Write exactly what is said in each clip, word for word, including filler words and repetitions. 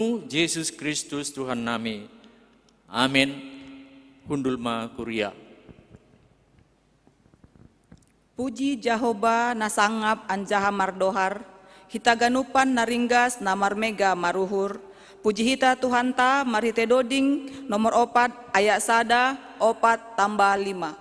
Jesus Kristus Tuhan nami. Amin. Hundul ma kuria. Puji Jahowa na sangap anjaha mardohar, hita ganupan na ringgas na marmega maruhur, puji hita Tuhanta marhitei doding nomor opat ayat sada, opat tambah lima.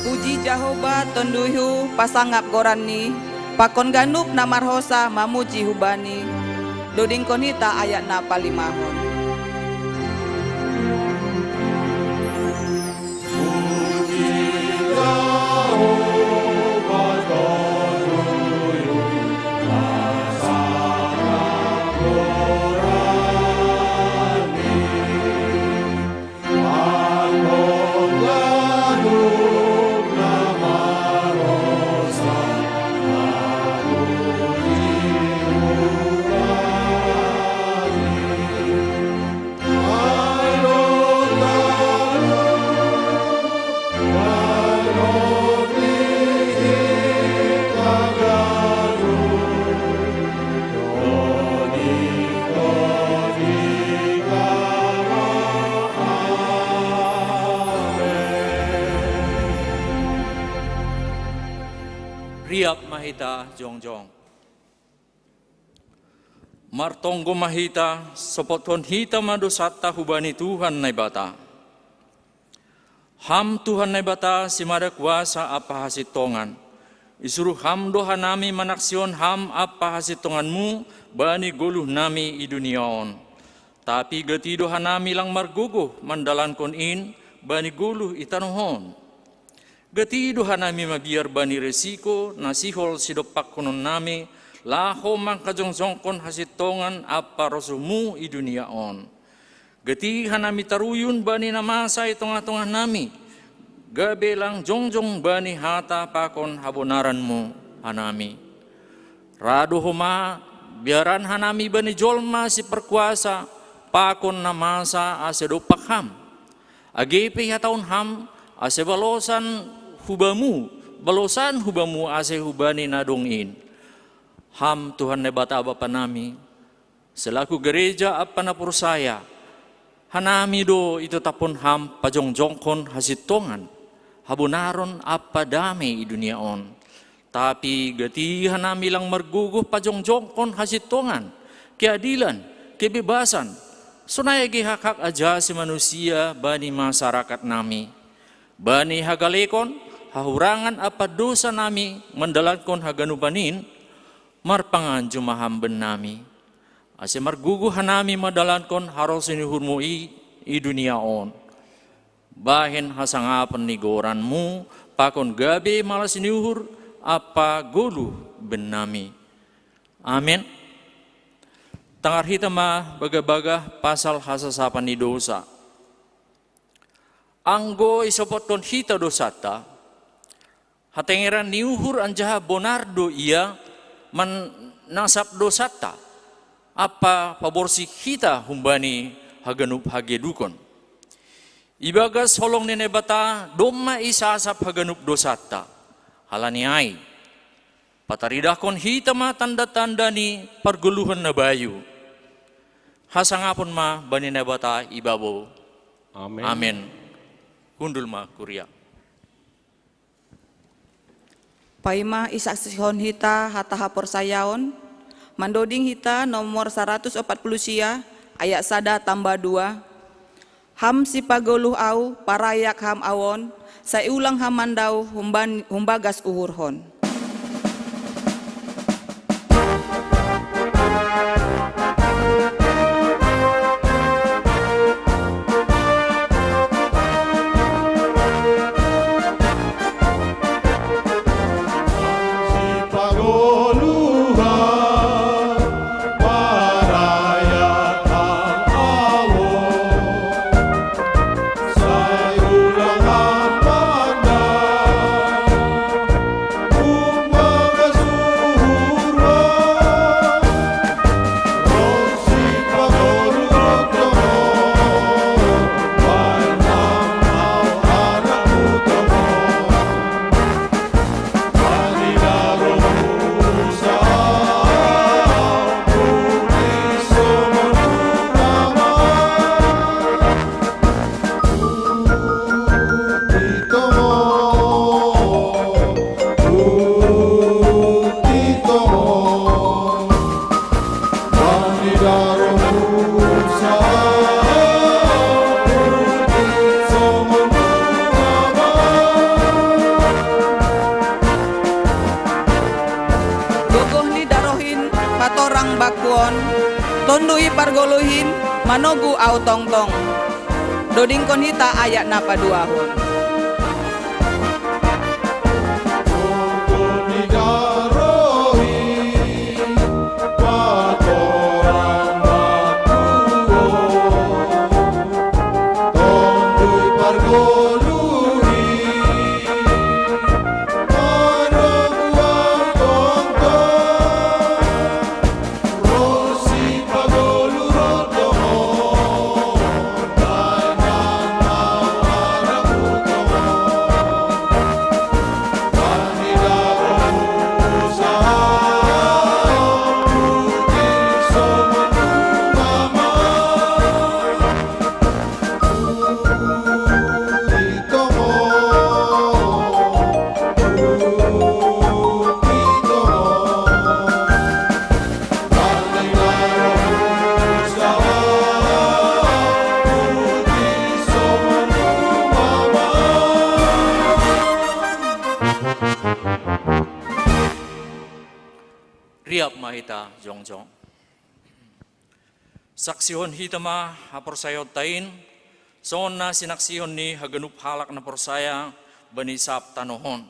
Puji Jahowa, Tonduihu, pasangap goranni, pakon ganup na marhosa mamuji hu Bani. Dodingkon hita ayat na palimahon. Riap ma hita jongjong. Martonggo ma hita, sopothon hita ma dosanta hubani Tuhan Naibata. Ham Tuhan Naibata, simada kuasa ampa hasintongan. Isuruh Ham do hanami manaksihon Ham ampa hasintonganMu bani goluh nami i dunia on. Tapi gati do hanami lang margogoh mandalankon in bani goluh i tanoh on. Gati do hanami mabiar bani resiko na sihol sidompakkononnami, laho mangkajongjongkon hasintongan ampa rosuhMu i dunia on. Gati hanami taruyun bani na masa i tongah-tongah nami, gabe lang jongjong bani hata pakon habonaranMu hanami. Ra do homa biaran hanami bani jolma siparkuasa pakon na masa ase dompak Ham. Age pe ihatahon Ham, ase balosan hu Bamu, balosan hu Bamu ase hubani na dong in. Ham Tuhan Naibata Bapa nami, selaku gereja ampa na porsaya, hanami do itataphon Ham pajongjongkon hasintongan, habonaron ampa dame i dunia on. Tapi gati hanami lang margogoh pajongjongkon hasintongan, keadilan, kebebasan, sonai age hak-hak ajasi manusia bani masarakat nami. Bani hagalekon, hahurangan ampa dosa nami mandalankon haganupan in, marpanganju ma Ham bennami. Ase margogoh hanami mandalankon haroro ni uhurMu i, i dunia on. Bahen hasangapon ni goranMu, pakon gabe malas ni uhur ampa goluh bennami. Amen. Tangar hita ma bagah-bagah pasal hasasapan ni dosa. Anggo isopothon hita dosanta, hatengeran ni uhur anjaha bonar do ia manasap dosanta, ampa paborsih hita humbani haganup hagedukon. Ibagas holong ni Naibata domma isasap haganup dosanta. Halani ai, pataridahkon hita ma tanda-tanda ni pargoluhan na bayu. Hasangapon ma bani Naibata ibabo. Amen. Amen. Hundul ma kuria. Paima isaksihon hita hata haporsayaon, mandoding hita nomor saratus opat puluh sia, ayat sada tamba dua. Ham sipagoluh au, parayak ham au on, sai ulang ham mandao humban-, humbagas uhurhon. Gogoh ni darohin patorang bangku on, Tonduy Pargoluhin manogu au tongtong. Dodingkon hita ayat na paduahon. Riap ma hita jongjong. Saksihon hita ma haporsayaonta in, songon na sinaksihon ni haganup halak na porsaya bani sab tanoh on.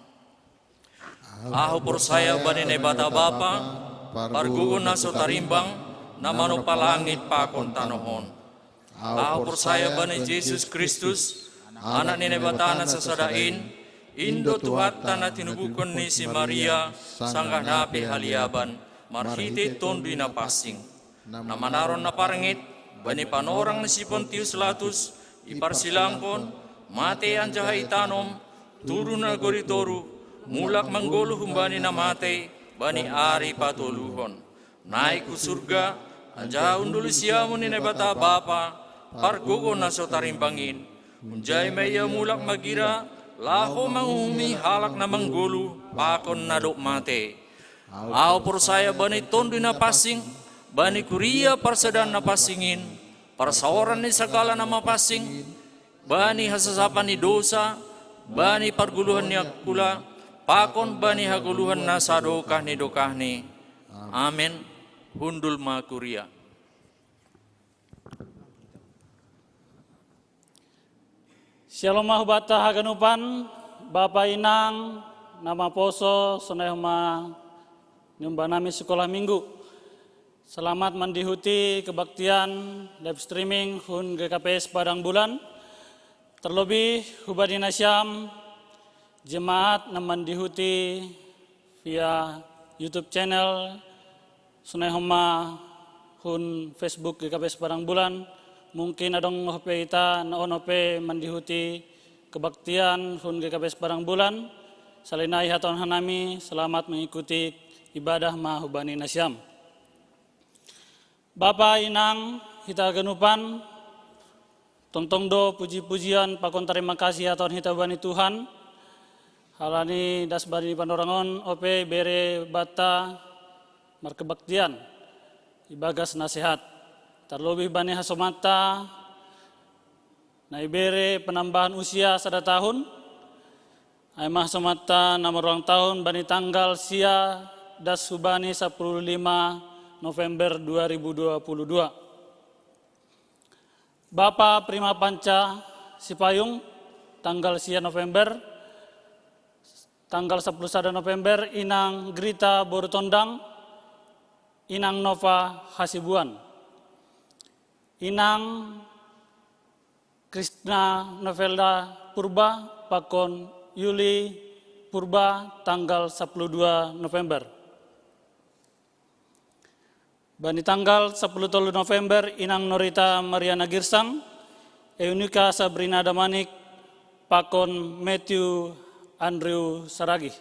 Ahu porsaya bani Naibata Bapa, Pargogo na so tarimbang, na manompa langit pakon tanoh on. Ahu porsaya bani Jesus Kristus, Anak ni Naibata na sasada in, in do Tuhanta na tinubuhon ni si Maria, sanggah na pe haliaban, marhitei Tonduy Napansing. Na manaron na parngit, bani panorang ni si Pontius Latus, iparsilangkon, mate anjaha itanom, tudu nagori toruh, mulak manggoluh humbani na matei, bani ari patoluhon. Naik hu surga, anjaha hundul hu siamun ni Naibata Bapa, Pargogo na so tarimbang in. Hunjai ma Ia mulak magira, laho manguhumi halak na manggoluh, pakon na dob mate. Ahu porsaya bani Tonduy Napansing, bani kuria parsadaan na pansing in, parsaoran ni sagala na mapansing, bani hasasapan ni dosa, bani pargoluhan ni angkula, pakon bani hagoluhan na sadokah ni dokahni. Amen. Hundul ma kuria. Syalom ma hubanta haganupan, Bapa Inang, na maposo, sonai homa niumba nami sikolah minggu. Selamat mandihuti kebaktian live streaming hun G K P S Padang Bulan. Terlebih hubani nasiam jemaat na mandihuti via YouTube channel, sonai homa hun Facebook G K P S Padang Bulan. Mungkin adong hope ita na on hope mandihuti kebaktian hun G K P S Padang Bulan. Salinai hatohon hanami, selamat mengikuti ibadah ma hubani nasiam. Bapa, inang, hita haganupan, tongtong do puji-pujian pakon tarima kasih hatohon hita hubani Tuhan. Halani das bani panorang on ope ibere banta markebaktian ibagas na sehat. Terlebih bani hasomanta na ibere penambahan usia sada tahun, ai ma hasomanta na marulang tahun bani tanggal sia das hubani sapuluh lima November dua ribu dua puluh dua. Bapa Prima Panca Sipayung, tanggal sia November, tanggal sapuluh sada November, inang Grita Borutondang, inang Nova Hasibuan, inang Krisna Novelda Purba, pakon Yuli Purba, tanggal sapuluh dua November. Bani tanggal sapuluh tolu November, inang Norita Mariana Girsang, Eunika Sabrina Damanik, pakon Matthew Andrew Saragih.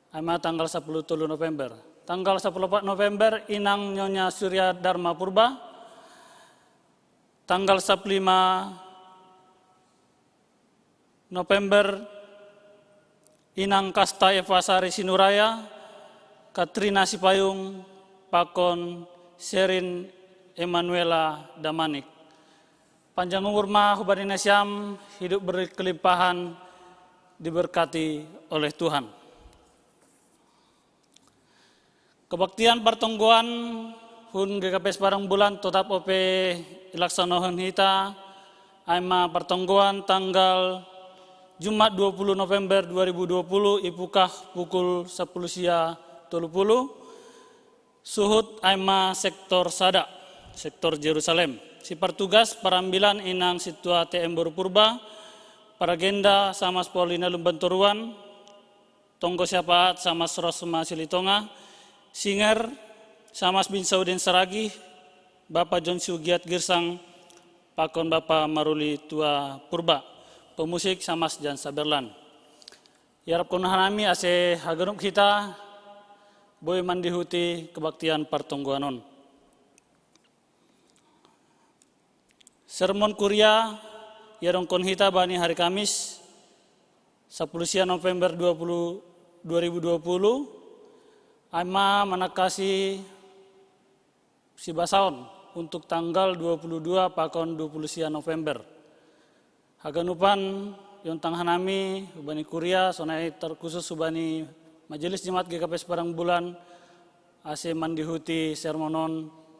Ai ma tanggal sapuluh tolu November. Tanggal sapuluh opat November, inang Nyonya Surya Dharma Purba. Tanggal sapuluh lima November, inang Kasta Eva Sari Sinuraya, Katrina Sipayung, pakon Serin Emanuela Damanik. Panjang umur ma hubani nasiam, hidup berkelimpahan, diberkati oleh Tuhan. Kebaktian partonggoan hun G K P S Padang Bulan totap ope ilaksanakan hita, ai ma partonggoan tanggal Jumat dua puluh November dua ribu dua puluh, ipukah pukul sapuluh sia tolu puluh, suhut ai ma sektor sada, sektor Jerusalem. Sipartugas parambilan inang Sintua T M Boru Purba, paragenda Samas Paulina Lumbantoruan, tonggo siapaat Samas Rosma Silitonga, singer Samas Binsaudin Saragih, Bapa John Sugiat Girsang, pakon Bapa Maruli Tua Purba, pemusik Samas Jan Saberlan. Iarapkon hanami ase haganup hita boi mandihuti kebaktian partonggoan on. Sermon kuria iadongkon hita bani hari Kamis, sapuluh sia November dua puluh, dua ribu dua puluh, ai ma manangkasi sibasaon untuk tanggal dua puluh dua pakon dua puluh sia November. Haganupan iontang hanami hubani kuria, sonai terkhusus hubani Majelis Jemaat G K P S Padang Bulan, ase mandihuti sermon on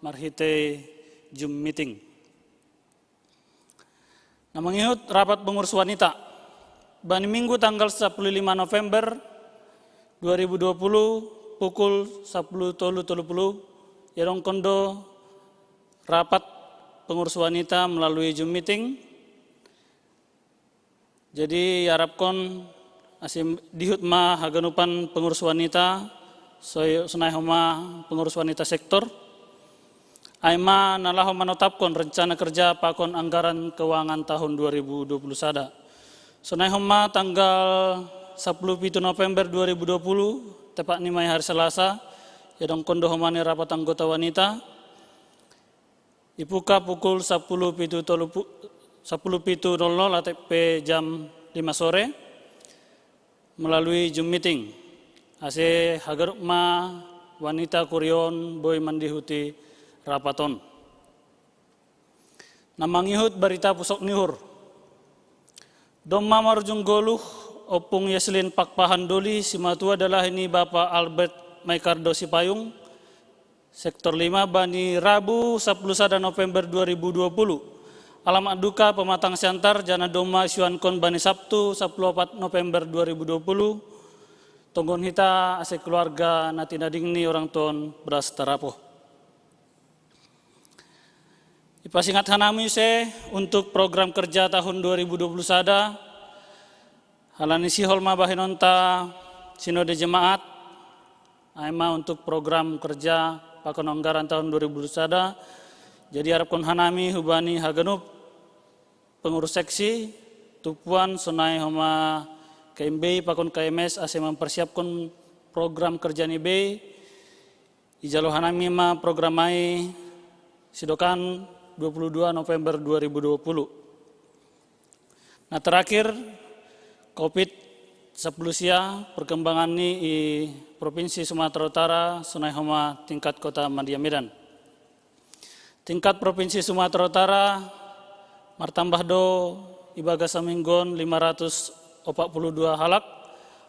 marhitei Zoom meeting. Na mangihut rapat pengurus wanita. Bani Minggu tanggal sapuluh lima November dua ribu dua puluh, pukul sapuluh tolu tolu puluh, iadongkon do rapat pengurus wanita melalui Zoom meeting. Jadi iarapkon ase dihut ma haganupan pengurus wanita, so-, sonai homa pengurus wanita sektor, ai ma na laho manotapkon rencana kerja pakon anggaran keuangan tahun dua ribu dua puluh sada. Sonai homa tanggal sapuluh pitu November dua ribu dua puluh, tepatni ma i hari Selasa, iadongkon do homa ni rapat anggota wanita, ibuka pukul sapuluh pitu tolu pu-, sapuluh pitu nol nol atau pe jam lima sore melalui Zoom meeting. Ase haganup ma wanita kuria on boi mandihuti rapat on. Na mangihut barita pusok ni uhur. Domma marujung goluh, Ompung Yeslin Pakpahan Doli, simatua dalahi ni Bapa Albert Maikardo Sipayung, sektor lima, bani Rabu sapuluh sada November dua ribu dua puluh. Alamat duka Pematang Siantar, janah domma isioankon bani Sabtu sapuluh opat November dua ribu dua puluh. Tonggohon hita ase keluarga na tinading ni orang tua on beras tarapoh. Ipasingat hanami use untuk program kerja tahun dua ribu dua puluh sada, halani sihol ma bahenonta Sinode Jemaat, ai ma untuk program kerja pakon anggaran tahun dua ribu dua puluh sada. Jadi arapkon hanami hubani haganup pengurus seksi, tupuan sonai homa K M B I pakon K M S ase mempersiapkan program kerja ni B I, ijalo hanami ma program ai sidokan dua puluh dua November dua ribu dua puluh. Nah, terakhir, covid sepuluh sia perkembangan ni i Provinsi Sumatera Utara sonai homa tingkat Kota Madya Medan. Tingkat Provinsi Sumatera Utara martambah do ibagas saminggon lima ratus opat puluh dua halak,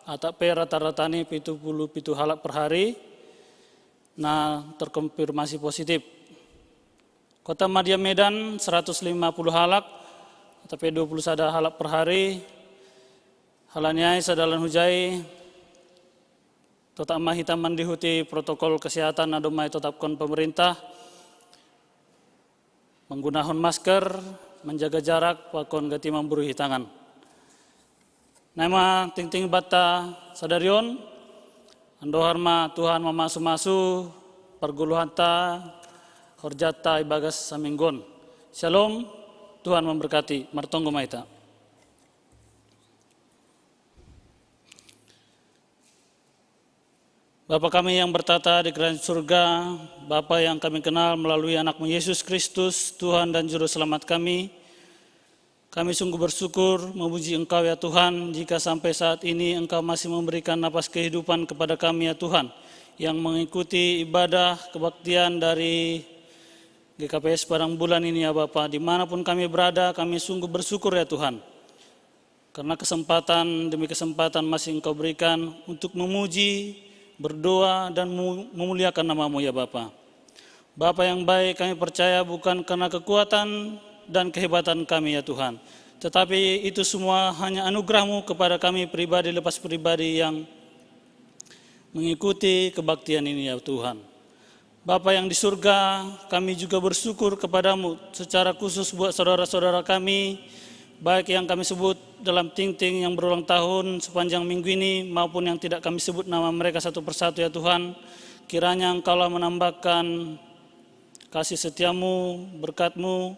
atap pe rata-rata ni pitu puluh pitu halak per hari na terkonfirmasi positif. Kota Madya Medan seratus lima puluh halak, atap pe dua puluh sada halak per hari. Halani ai sadalan hujai, totap ma hita mandihuti protokol kesehatan na domma itotapkon pemerintah, manggunahon masker, manjaga jarak, pakon gati mamburuhi tangan. Naima tingting banta sadari on, andohar ma Tuhan mamasu-masu pargoluhanta, horjanta ibagas saminggon. Shalom, Tuhan memberkati, martonggo ma hita. Bapa kami yang bertata di kerajaan surga, Bapa yang kami kenal melalui Anakmu Yesus Kristus, Tuhan dan Juru Selamat kami, kami sungguh bersyukur memuji Engkau ya Tuhan, jika sampai saat ini Engkau masih memberikan napas kehidupan kepada kami ya Tuhan, yang mengikuti ibadah kebaktian dari G K P S Padang Bulan ini ya Bapa, dimanapun kami berada kami sungguh bersyukur ya Tuhan. Karena kesempatan demi kesempatan masih Engkau berikan untuk memuji, berdoa, dan memuliakan nama-Mu ya Bapa. Bapa yang baik, kami percaya bukan karena kekuatan dan kehebatan kami ya Tuhan, tetapi itu semua hanya anugerah-Mu kepada kami pribadi lepas pribadi yang mengikuti kebaktian ini ya Tuhan. Bapa yang di surga, kami juga bersyukur kepada-Mu secara khusus buat saudara-saudara kami, baik yang kami sebut dalam tingting yang berulang tahun sepanjang minggu ini maupun yang tidak kami sebut nama mereka satu persatu ya Tuhan. Kiranya Engkaulah menambahkan kasih setia-Mu, berkat-Mu,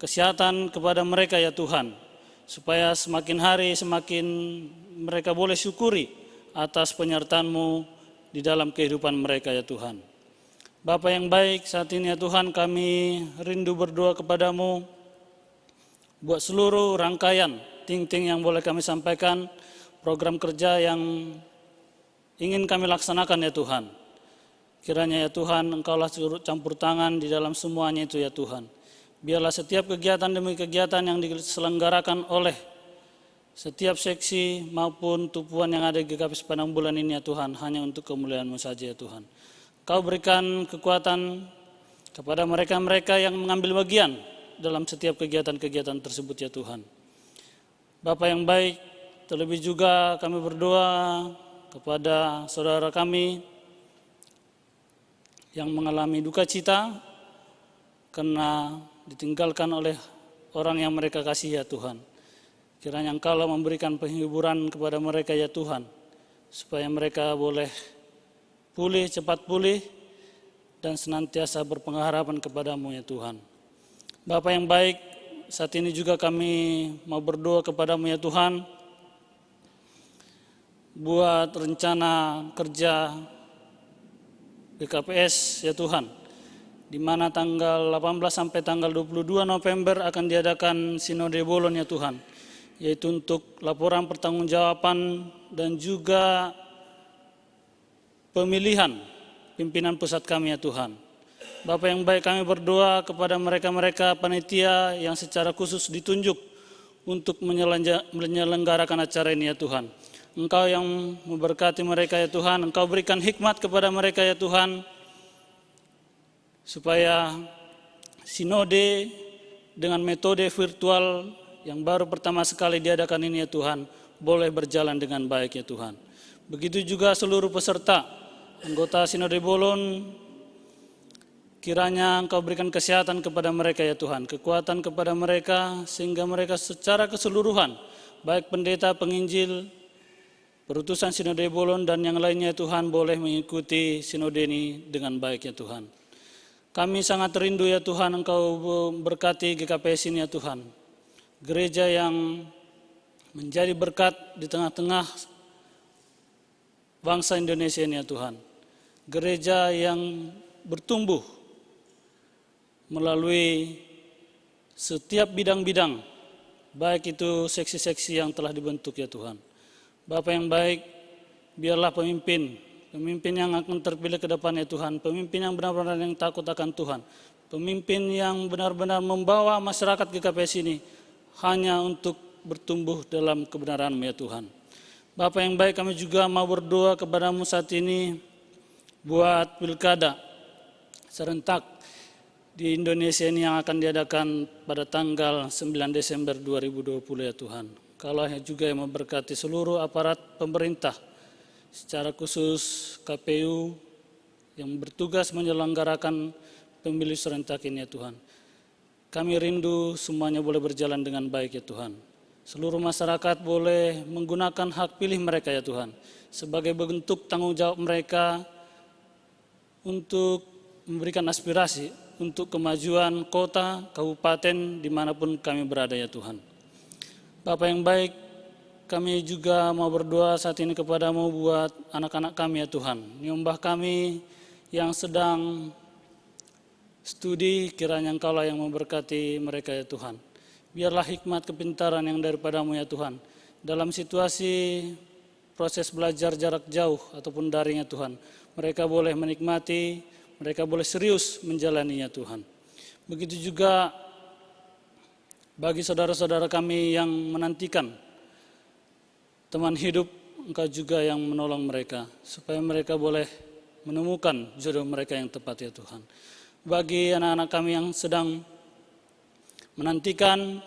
kesehatan kepada mereka ya Tuhan, supaya semakin hari semakin mereka boleh syukuri atas penyertaan-Mu di dalam kehidupan mereka ya Tuhan. Bapa yang baik, saat ini ya Tuhan kami rindu berdoa kepada-Mu buat seluruh rangkaian tingting yang boleh kami sampaikan, program kerja yang ingin kami laksanakan ya Tuhan. Kiranya ya Tuhan Engkaulah turut campur tangan di dalam semuanya itu ya Tuhan. Biarlah setiap kegiatan demi kegiatan yang diselenggarakan oleh setiap seksi maupun tupuan yang ada di G K P S Padang Bulan ini ya Tuhan, hanya untuk kemuliaan-Mu saja ya Tuhan. Kau berikan kekuatan kepada mereka-mereka yang mengambil bagian dalam setiap kegiatan-kegiatan tersebut ya Tuhan. Bapa yang baik, terlebih juga kami berdoa kepada saudara kami yang mengalami duka cita karena ditinggalkan oleh orang yang mereka kasih ya Tuhan. Kiranya Engkaulah memberikan penghiburan kepada mereka ya Tuhan, supaya mereka boleh pulih, cepat pulih, dan senantiasa berpengharapan kepada-Mu ya Tuhan. Bapa yang baik, saat ini juga kami mau berdoa kepada-Mu ya Tuhan, buat rencana kerja G K P S ya Tuhan, di mana tanggal delapan belas sampai tanggal dua puluh dua November akan diadakan Sinode Bolon ya Tuhan, yaitu untuk laporan pertanggungjawaban dan juga pemilihan pimpinan pusat kami ya Tuhan. Bapa yang baik, kami berdoa kepada mereka-mereka panitia yang secara khusus ditunjuk untuk menyelenggarakan acara ini ya Tuhan. Engkau yang memberkati mereka ya Tuhan, Engkau berikan hikmat kepada mereka ya Tuhan, supaya sinode dengan metode virtual yang baru pertama sekali diadakan ini ya Tuhan, boleh berjalan dengan baik ya Tuhan. Begitu juga seluruh peserta anggota Sinode Bolon Kiranya Engkau berikan kesehatan kepada mereka, ya Tuhan, kekuatan kepada mereka, sehingga mereka secara keseluruhan, baik pendeta, penginjil, perutusan Sinode Bolon, dan yang lainnya, ya Tuhan, boleh mengikuti sinode ini dengan baik, ya Tuhan. Kami sangat rindu, ya Tuhan, Engkau berkati G K P S ini, ya Tuhan. Gereja yang menjadi berkat di tengah-tengah bangsa Indonesia ini, ya Tuhan. Gereja yang bertumbuh melalui setiap bidang-bidang, baik itu seksi-seksi yang telah dibentuk, ya Tuhan. Bapa yang baik, biarlah pemimpin, pemimpin yang akan terpilih ke depan, ya Tuhan, pemimpin yang benar-benar yang takut akan Tuhan, pemimpin yang benar-benar membawa masyarakat G K P S ini hanya untuk bertumbuh dalam kebenaran-Mu, ya Tuhan. Bapa yang baik, kami juga mau berdoa kepada-Mu saat ini buat pilkada serentak di Indonesia ini yang akan diadakan pada tanggal sembilan Desember dua ribu dua puluh, ya Tuhan. Engkaulah yang juga yang memberkati seluruh aparat pemerintah, secara khusus K P U yang bertugas menyelenggarakan pemilu serentak ini, ya Tuhan. Kami rindu semuanya boleh berjalan dengan baik, ya Tuhan. Seluruh masyarakat boleh menggunakan hak pilih mereka, ya Tuhan, sebagai bentuk tanggung jawab mereka untuk memberikan aspirasi untuk kemajuan kota, kabupaten, dimanapun kami berada, ya Tuhan. Bapa yang baik, kami juga mau berdoa saat ini kepada-Mu buat anak-anak kami, ya Tuhan. Nyombah kami yang sedang studi, kiranya Engkaulah yang memberkati mereka, ya Tuhan. Biarlah hikmat kepintaran yang daripada-Mu, ya Tuhan. Dalam situasi proses belajar jarak jauh ataupun daring, ya Tuhan, mereka boleh menikmati, mereka boleh serius menjalaninya, Tuhan. Begitu juga bagi saudara-saudara kami yang menantikan teman hidup, Engkau juga yang menolong mereka, supaya mereka boleh menemukan jodoh mereka yang tepat, ya Tuhan. Bagi anak-anak kami yang sedang menantikan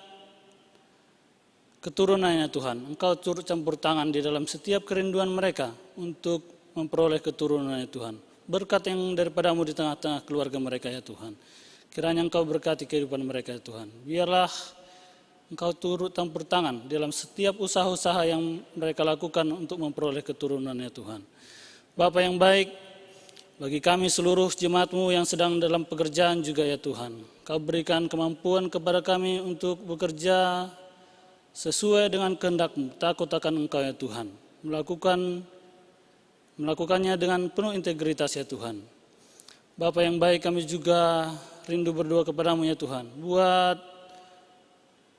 keturunannya, Tuhan, Engkau turut campur tangan di dalam setiap kerinduan mereka untuk memperoleh keturunannya, Tuhan. Berkat yang daripada-Mu di tengah-tengah keluarga mereka, ya Tuhan. Kiranya Engkau berkati kehidupan mereka, ya Tuhan. Biarlah Engkau turut campur tangan dalam setiap usaha-usaha yang mereka lakukan untuk memperoleh keturunan, ya Tuhan. Bapa yang baik, bagi kami seluruh jemaat-Mu yang sedang dalam pekerjaan juga, ya Tuhan, Kau berikan kemampuan kepada kami untuk bekerja sesuai dengan kehendak-Mu, takut akan Engkau, ya Tuhan, melakukan melakukannya dengan penuh integritas, ya Tuhan. Bapa yang baik, kami juga rindu berdoa kepada-Mu, ya Tuhan, buat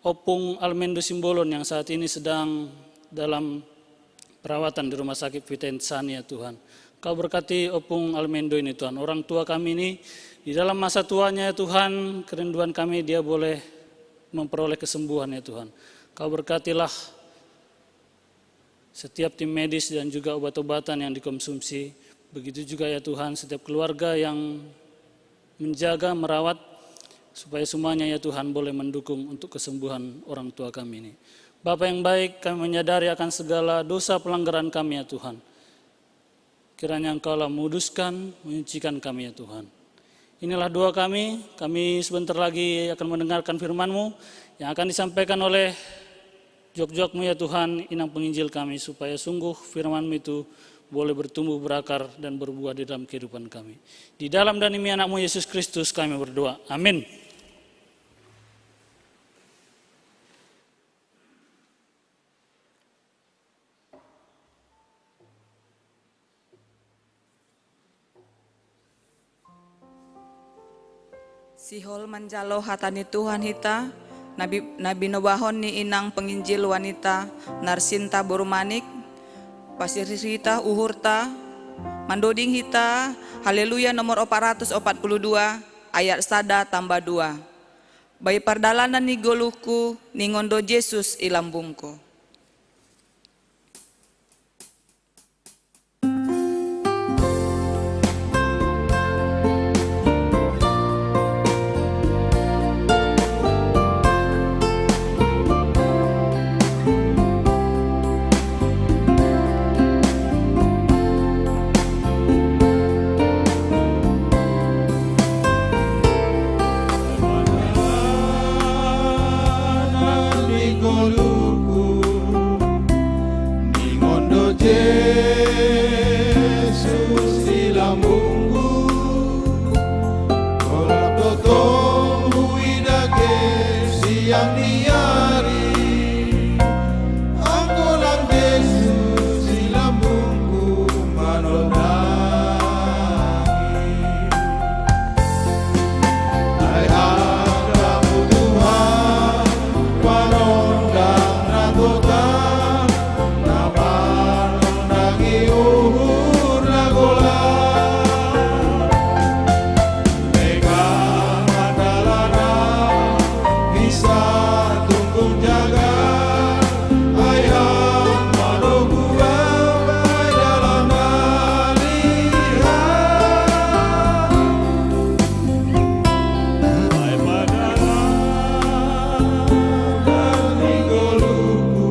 Opung Almendo Simbolon yang saat ini sedang dalam perawatan di Rumah Sakit Vita Insani, ya Tuhan. Kau berkati Opung Almendo ini, Tuhan. Orang tua kami ini di dalam masa tuanya, ya Tuhan, kerinduan kami dia boleh memperoleh kesembuhan, ya Tuhan. Kau berkatilah setiap tim medis dan juga obat-obatan yang dikonsumsi. Begitu juga, ya Tuhan, setiap keluarga yang menjaga, merawat, supaya semuanya, ya Tuhan, boleh mendukung untuk kesembuhan orang tua kami ini. Bapa yang baik, kami menyadari akan segala dosa pelanggaran kami, ya Tuhan. Kiranya Engkaulah menguduskan, menyucikan kami, ya Tuhan. Inilah doa kami. Kami sebentar lagi akan mendengarkan firman-Mu yang akan disampaikan oleh jok-jok-Mu, ya Tuhan, inang penginjil kami, supaya sungguh firman-Mu itu boleh bertumbuh, berakar, dan berbuah di dalam kehidupan kami. Di dalam dan demi Anak-Mu, Yesus Kristus, kami berdoa. Amin. Sihol manjalo hata ni Tuhan hita, nabi, nabi nobahon ni inang penginjil wanita, Narsinta Borumanik, pasirita uhurta, mandoding hita, Haleluya nomor opat ratus opat puluh dua, ayat sada tambah dua. Bai pardalanan ni goluhku, ningon do Jesus i lambungku. Anggo lang Jesus i lambungku manondangi. Ai hatamu Tuhan, panondang na totap, na manondangi uhur na golap. Mega mandalana bisa tungkung jaga, ai ham manogu abai dalan na liat. Ai padalan ni goluhku,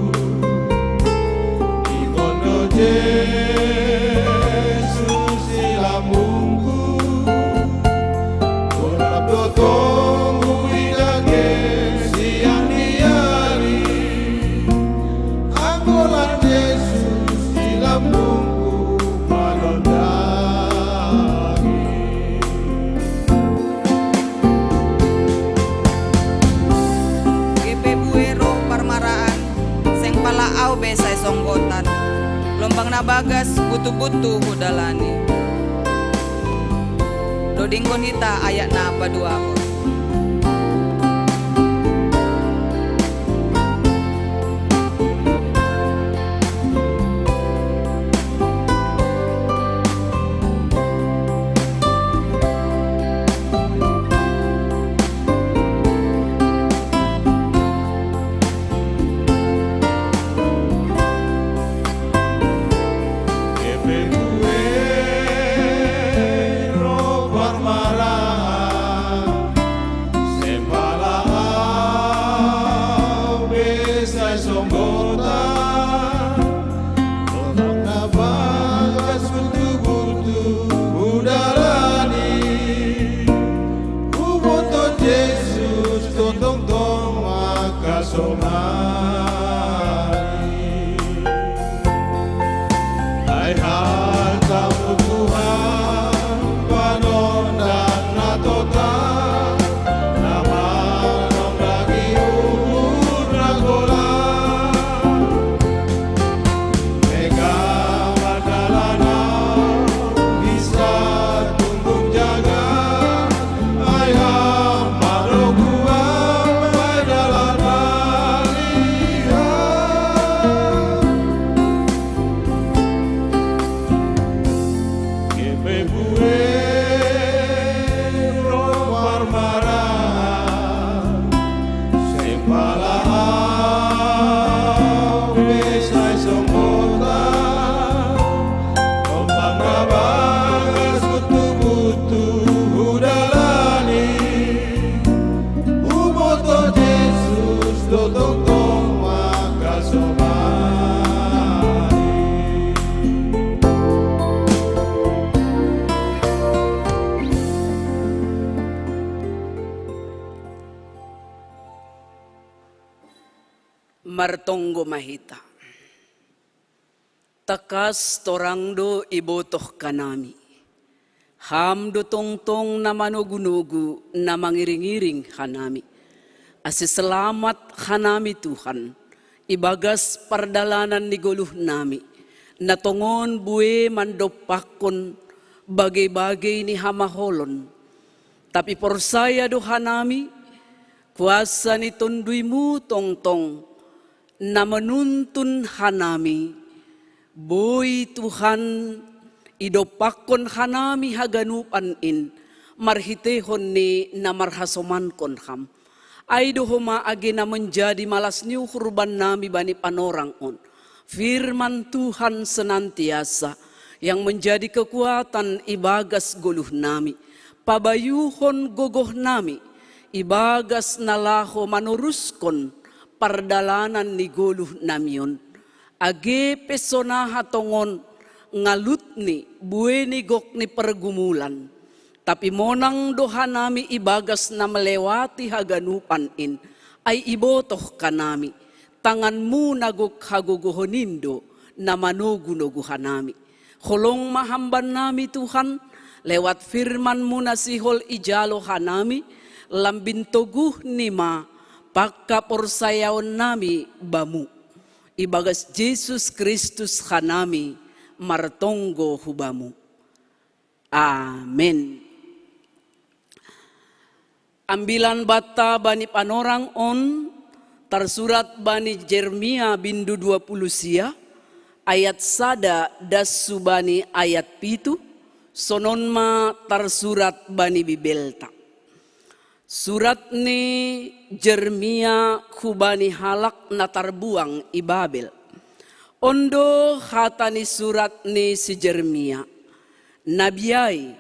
ingkon do Jesus i lambungku. Totap do tong huida ge siang ni ari, anggo lang Jesus i lambungku manondangi. Gabe bue ro parmaraan, seng pala au be sai songgotan, lombang na bagas butubutu hudalani. Dodingkon hita ayat na paduahon. Gabe bue ro parmaraan, seng pala au be sai songgotan, lombang na bagas butubutu hudalani. Huboto Jesus do tongtong mangkasomani. Ai hatamu Tuhan, panondang na totap, na manondangi uhur na golap. Mega mandalana bisa tungkung jaga, ai ham manogu abai dalan na liat. Gabe bue ro parmaraan, seng pala au be sai songgotan, lombang na bagas butubutu hudalani. Huboto Jesus do tongtong mangkasomani. Martonggo ma hita. Tangkas torang do ibotoh hanami. Ham do tongtong na manogunogu, na mangiringiring hanami. Ase selamat hanami Tuhan, ibagas pardalanan ni goluhnami, na tongon bue mandompakkon bagei-bagei ni hamaolon. Tapi porsaya do hanami, kuasa ni TonduyMu tongtong na manuntun hanami, boi Tuhan idompakkon hanami haganupan in, marhiteihon ni na marhasomankon Ham. Ai do homa age na manjadi malas ni uhur bannami bani panorang on, firman Tuhan senantiasa, yang menjadi kekuatan ibagas goluhnami, pabayuhon gogohnami ibagas na laho manoruskon pardalanan ni goluhnami on. Age pe sonaha tongon ngalut ni bue ni gok ni pergumulan, tapi monang do hanami ibagas na melewati haganupan in, ai ibotoh hanami, tanganMu na gok hagogohon in do na manogunogu hanami. Holong ma Ham bannami Tuhan, lewat firman-Mu na sihol ijalo hanami, lambin toguh ni ma Pakaporsayaon nami bamu, ibagas Jesus Kristus hanami martonggo hu bamu. Amen. Ambilan banta bani panorang on tarsurat bani Jeremia bindu dua puluh sia, ayat sada das subani ayat pitu, sonon ma tarsurat bani Bibelta. Surat ni Jeremia hubani halak na tarbuang i Babel. On do hata ni surat ni si Jeremia: Nabi ai,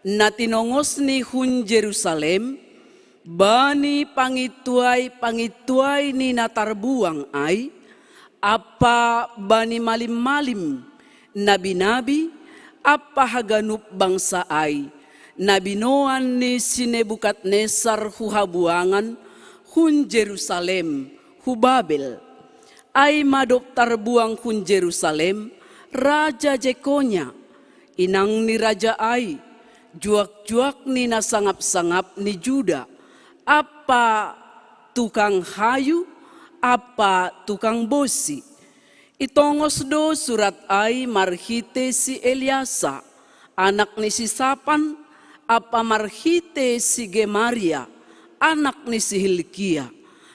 na tinongos ni hun Jerusalem, bani pangintuai-pangintuai ni na tarbuang ai, ampa bani malim-malim nabi-nabi ampa haganup bangsa ai, na binoan ni si Nebukadnesar hu habuangan hun Jerusalem hu Babel. Ai ma dob tarbuang hun Jerusalem raja Jekonya, inang ni raja ai, juak-juak ni na sangap-sangap ni Juda, ampa tukang hayu ampa tukang bosi. Itongos do surat ai marhite si Eleasa, anak ni si Sapan, ampa marhite si Gemaria, anak ni si Hilkia,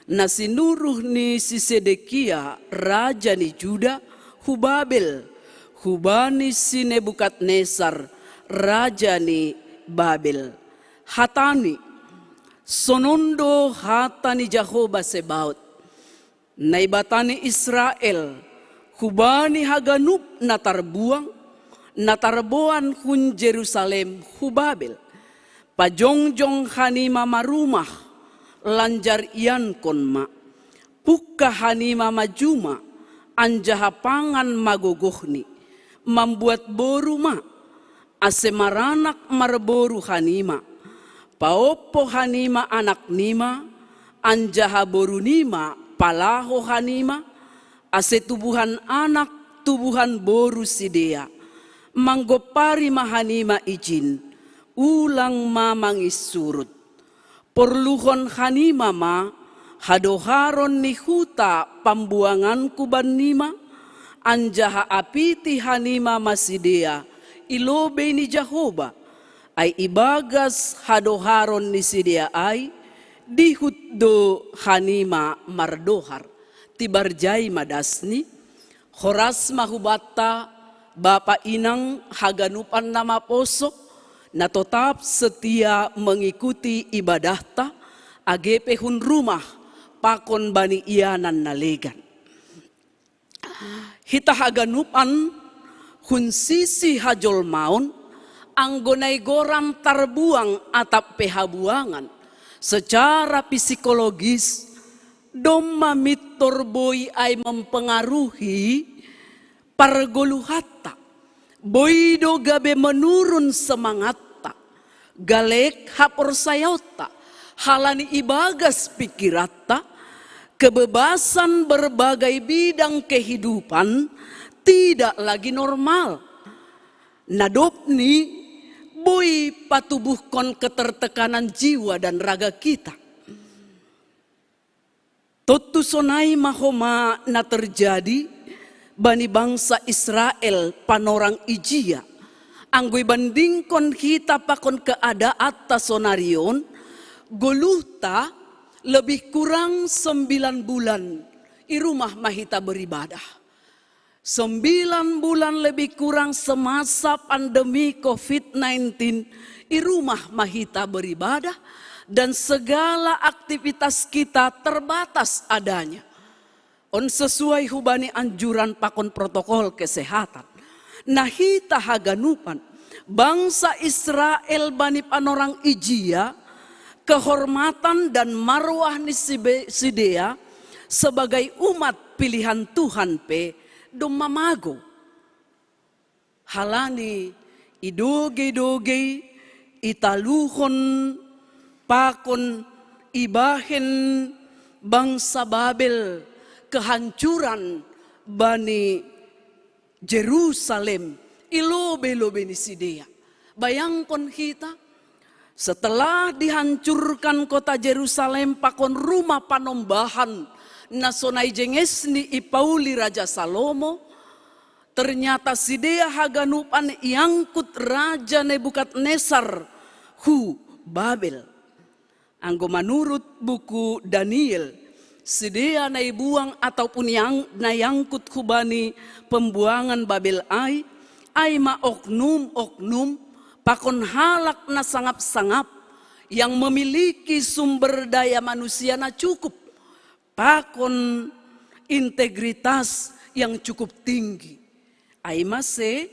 na sinuruh ni si Sedekia raja ni Juda hu Babel, hubani si Nebukadnesar raja ni Babel. Hatani: Sonon do hata ni Jahowa Sebaot, Naibata ni Israel, hubani haganup na tarbuang, na tarboan hun Jerusalem hu Babel: Pajongjong hanima ma rumah, lanjar iankon ma. Pungka hanima ma juma, anjaha pangan ma gogohni. Mambuat boru ma, ase maranak marboru hanima. Paompo hanima anaknima, anjaha borunima palaho hanima, ase tubuhan anak tubuhan boru sidea. Manggompari ma hanima ijin, ulang ma manginsurut. Porluhon hanima ma hadoharon ni huta pambuanganku bannima, anjaha apiti hanima ma sidea i lobei ni Jahowa. Ai ibagas hadoharon ni sidea ai, dihut do hanima mardohar. Tibar jai ma dasni. Horas ma hubanta, bapa inang haganupan na maposo, na totap setia mengikuti ibadahta, age pe hun rumah pakon bani ianan na legan. Hita haganupan hun sisi hajolmaon, anggo nainggoran tarbuang atap pe habuangan, secara psikologis, domma mintor boi ai mempengaruhi pargoluhanta. Boi do gabe menurun semangatta, galek haporsayaonta, halani ibagas pikiranta, kebebasan berbagai bidang kehidupan tidak lagi normal. Na dobni boi patubuhkon ketertekanan jiwa dan raga kita. Tontu sonai ma homa na terjadi bani bangsa Israel panorang ijia. Anggo ibandingkon hita pakon keadaanta sonari on, goluhta lebih kurang sembilan bulan i rumah ma hita beribadah. Sembilan bulan lebih kurang semasa pandemi covid sembilan belas, i rumah ma hita beribadah, dan segala aktivitas kita terbatas adanya. On sesuai hubani anjuran pakon protokol kesehatan. Na hita haganupan, bangsa Israel bani panorang ijia, kehormatan dan marwah ni sibe-, sidea sebagai umat pilihan Tuhan pe domma mago. Halani idogei-dogei, italuhon pakon ibahen bangsa Babel kehancuran bani Jerusalem, i lobei-lobei ni sidea. Bayangkon hita, Setelah dihancurkan kota Jerusalem pakon rumah panombahan na sonai jengesni ipauli Raja Salomo, ternyata sidea haganupan iangkut Raja Nebukadnesar hu Babel. Anggo manurut buku Daniel, sidea na ibuang ataupun yang na iangkut hubani pembuangan Babel ai, ai ma oknum-oknum pakon halak na sangap-sangap, yang memiliki sumber daya manusia na cukup, pakon integritas yang cukup tinggi. Ai ma se,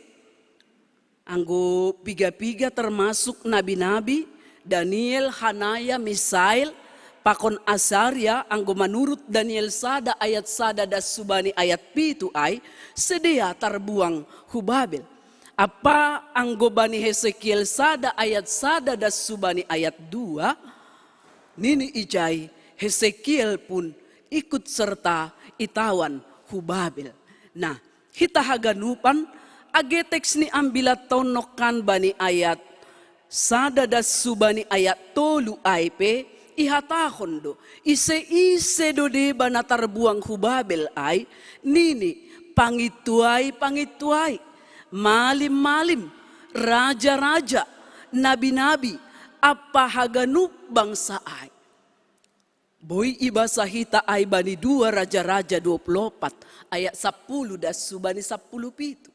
anggo piga-piga termasuk nabi-nabi, Daniel, Hanaya, Misael, pakon Asaria, anggo manurut Daniel sada ayat sada das subani ayat pitu ai, sidea tarbuang hu Babel. Apa anggo bani Hesekiel sada ayat sada das subani ayat dua, nini ijai Hesekiel pun ikut serta itawan hu Babel. Nah, hita haganupan, age teks ni ambilat tonnokan bani ayat sada das subani ayat tolu ai pe, ihatahon do, ise-ise do deba na tarbuang hu Babel ai, nini, pangintuai-pangintuai, malim-malim, raja-raja, nabi-nabi, ampa haganup bangsa ai. Boi ibasa hita ai bani dua Raja-raja dua puluh opat ayat sapuluh das subani sapuluh pitu.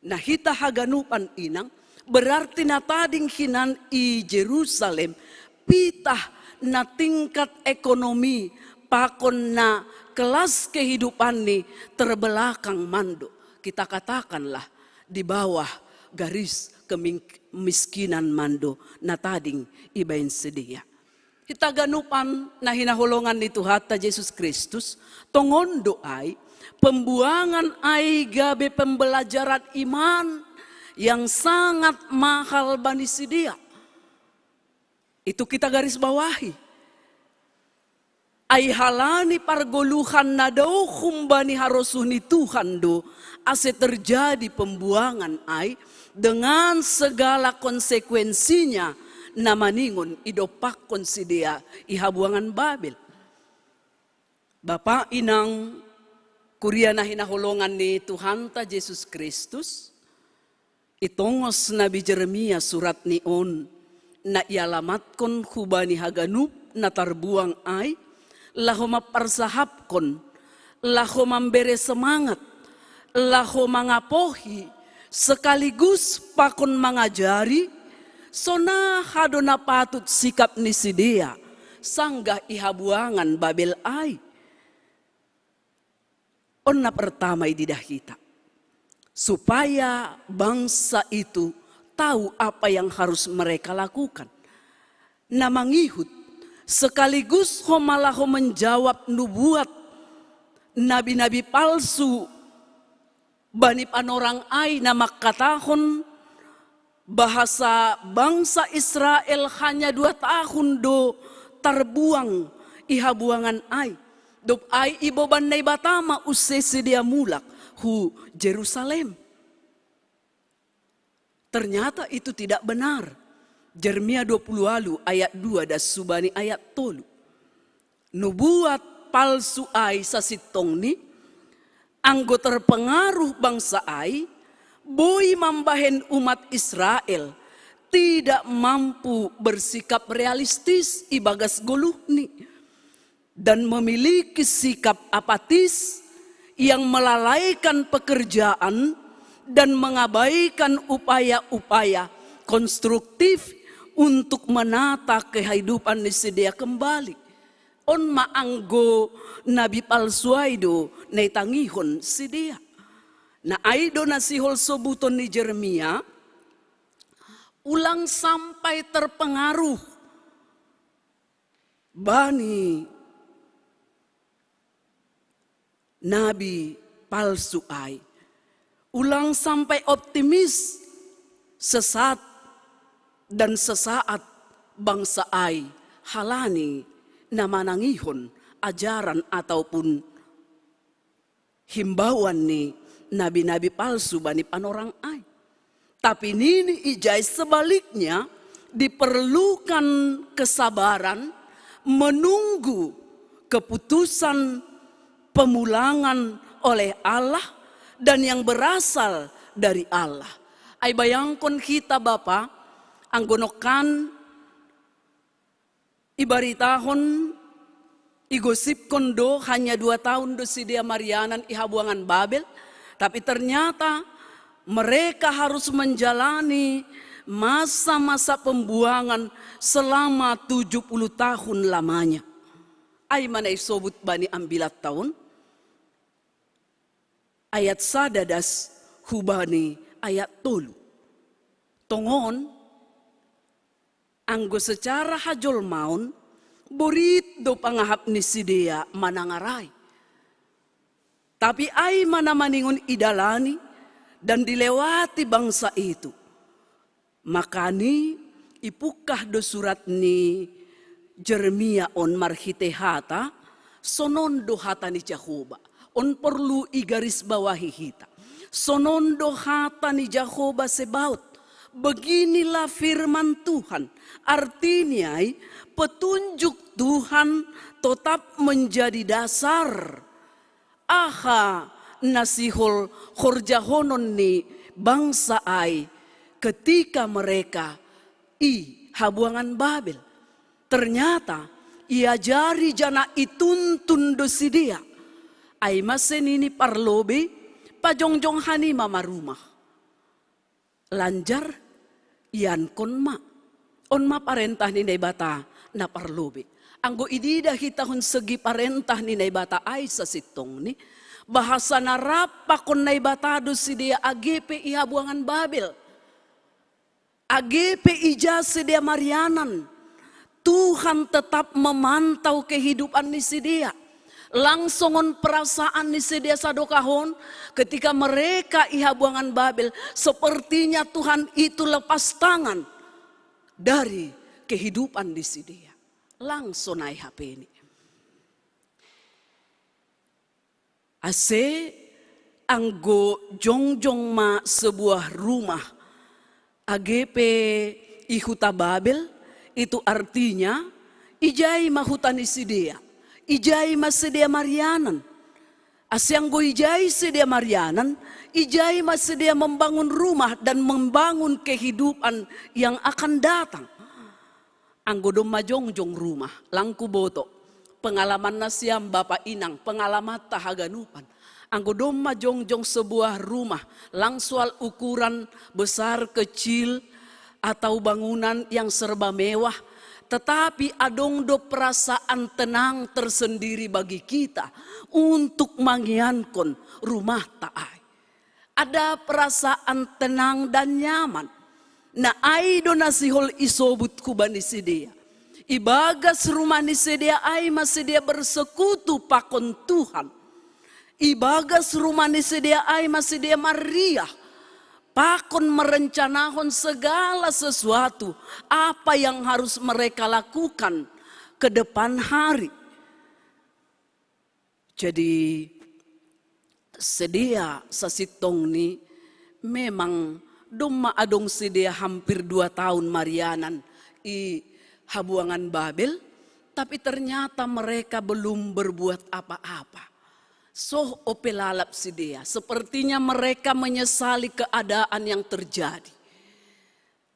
Nah, hita haganupan inang, berarti na tading hinan i Jerusalem, pitah na tingkat ekonomi pakon na kelas kehidupanni terbelakang mando. Kita katakanlah di bawah garis kemiskinan mando na tading ibaen sidea. Hita ganupan na hinaholongan ni Tuhanta Jesus Kristus, tongon do ai, pembuangan ai gabe pembelajaran iman yang sangat mahal bani sidea. Itu kita garis bawahi. Ai halani pargoluhan na dao humbani harosuh ni Tuhan do, ase terjadi pembuangan ai, dengan segala konsekuensinya na maningon idompakkon sidea i habuangan Babel. Bapa, inang, kuria na hinaholongan ni Tuhanta Jesus Kristus, itongos nabi Jeremia suratni on, na ialamatkon hubani haganup na tarbuang ai, laho mamparsahapkon, laho mambere semangat, laho mangapohi, sekaligus pakon mangajari, sonaha do na patut sikap ni sidea, sanggah i habuangan Babel ai. On na pertama ididah hita, supaya bangsa itu tahu apa yang harus mereka lakukan. Na mangihut, sekaligus homa laho menjawab nubuat nabi-nabi palsu bani panorang ai na mangkatahon bahasa bangsa Israel hanya dua tahun do tarbuang i habuangan ai. Dob ai iboban Naibata ma use sidea mulak hu Jerusalem. Ternyata itu tidak benar. Jeremia dua puluh walu ayat dua das subani ayat tolu. Nubuat palsu ai sasintongni, anggo terpengaruh bangsa ai, boi mambahen umat Israel tidak mampu bersikap realistis ibagas goluhni dan memiliki sikap apatis yang melalaikan pekerjaan dan mengabaikan upaya-upaya konstruktif untuk menata kehidupan ni sidea kembali. On ma anggo nabi palsu ai do na itangihon sidea. Na ai do na sihol sobuton ni Jeremia, ulang sampai terpengaruh bani nabi palsu ai. Ulang sampai optimis, sesat, dan sesaat bangsa ai halani na manangihon ajaran ataupun himbauan ni nabi-nabi palsu bani panorang ai. Tapi nini ijai sebaliknya, diperlukan kesabaran menunggu keputusan pemulangan oleh Allah dan yang berasal dari Allah. Ai bayangkon hita Bapa, anggo nongkan ibaritahon, igosipkon do hanya dua tahun do sidea marianan i habuangan Babel, tapi ternyata mereka harus menjalani masa-masa pembuangan selama tujuh puluh tahun lamanya. Ai ma na isobut bani Ambilat Taon, ayat sada das hubani ayat tolu. Tongon, anggo secara hajolmaon, borit do pangahap ni sidea manangarai. Tapi ai ma na maningon idalani dan dilewati bangsa itu. Makani ipungkah do surat ni Jeremia on marhite hata, sonon do hata ni Jahowa. On porlu igarisbawahi hita. Sonon do hata ni Jahowa Sebaot. Beginilah firman Tuhan. Artinya, petunjuk Tuhan tetap menjadi dasar. Aha na sihol horjahonon ni bangsa ai ketika mereka i habuangan Babel. Ternyata iajari janah ituntun do sidea. Ai ma se nini parlobei, pajongjong hanima ma rumah. Lanjar iankon ma. On ma parentah ni Naibata na parlobei. Anggo ididah hita hun segi parentah ni Naibata ai sasintongni, bahasa na rap pakon Naibata do sidea age pe i habuangan Babel. Age pe ija sidea marianan, Tuhan tetap memantau kehidupan ni sidea. Lang songon perasaan ni sidea sadokah on, ketika mereka i habuangan Babel, sepertinya Tuhan itu lepas tangan dari kehidupan ni sidea. Lang sonai hapeni. Ase anggo jongjong ma sebuah rumah, age pe i huta Babel, itu artinya ijai ma huta ni sidea, ijai ma sidea marianan. Ase anggo ijai sidea marianan, ijai ma sidea membangun rumah dan membangun kehidupan yang akan datang. Anggo domma jongjong rumah, lang huboto pengalaman nasiam bapa inang, pengalamanta haganupan. Anggo domma jongjong sebuah rumah, lang soal ukuran besar kecil atau bangunan yang serba mewah, tetapi adong do perasaan tenang tersendiri bagi kita untuk mangiankon rumahta ai. Ada perasaan tenang dan nyaman. Na ai do na sihol isobut hubani sidea. Ibagas rumah ni sidea ai ma sidea bersekutu pakon Tuhan. Ibagas rumah ni sidea ai ma sidea marriah pakon merencanahon segala sesuatu apa yang harus mereka lakukan ke depan hari. Jadi sidea sasintongni memang domma adong sidea hampir dua tahun marianan i habuangan Babel, tapi ternyata mereka belum berbuat apa-apa. Soh ope lalap sidea, sepertinya mereka menyesali keadaan yang terjadi.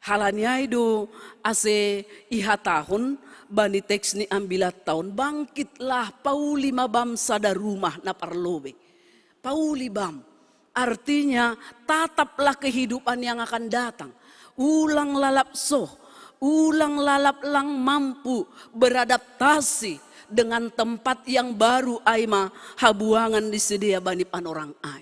Halani ai do ase ihatahon bani teks ni Ambilat Taon, bangkitlah, pauli ma bam sada rumah na parlobei. Pauli bam. Artinya, tataplah kehidupan yang akan datang. Ulang lalap soh, ulang lalap lang mampu beradaptasi dengan tempat yang baru ai ma habuangan ni sidea bani panorang ai.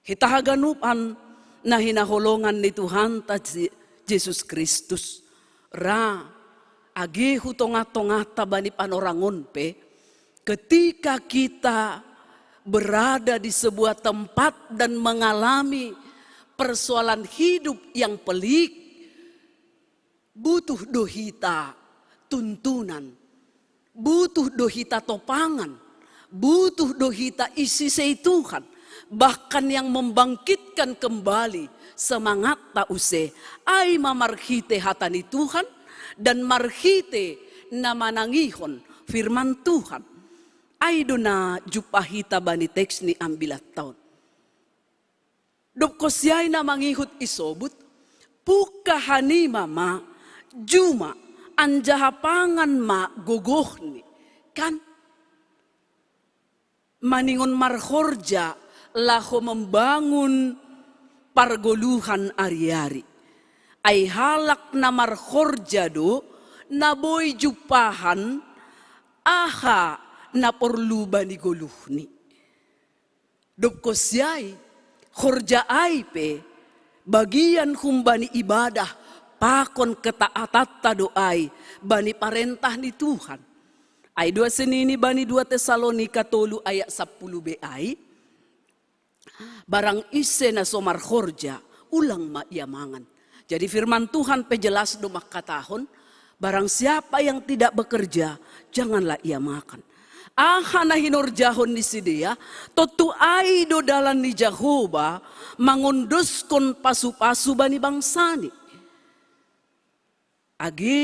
Hita haganupan na hinaholongan ni Tuhanta Je-, Jesus Kristus, ra age hu tongah-tongahta bani panorang on pe, ketika kita berada di sebuah tempat dan mengalami persoalan hidup yang pelik, butuh do hita tuntunan, butuh do hita topangan, butuh do hita isisei Tuhan. Bahkan yang membangkitkan kembali semangat ta use, ai ma marhite hata ni Tuhan, dan marhite na manangihon firman Tuhan. Ai do na jumpa hita bani teks ni ambilat taon. Dob kosiai na mangihut isobut, pungka hanima ma juma, anjaha pangan ma gogohni. Kan? Maningon marhorja laho membangun pargoluhan ari-ari. Ai halak na marhorja do na boi jumpahan aha na porlu bani goluhni. Dob kosiai, horja ai pe bagian humbani ibadah pakon ketaatanta do ai bani parentah ni Tuhan. Ai dua senini bani dua Tesalonika tolu ayat sapuluh be ai, barang ise na so marhorja, ulang ma ia mangan. Jadi firman Tuhan pe jelas do mangkatahon, barang siapa yang tidak bekerja, janganlah ia makan. Aha na hinorjahon ni sidea, tontu ai do dalan ni Jahowa mangondoskon pasu-pasu bani bangsani. Age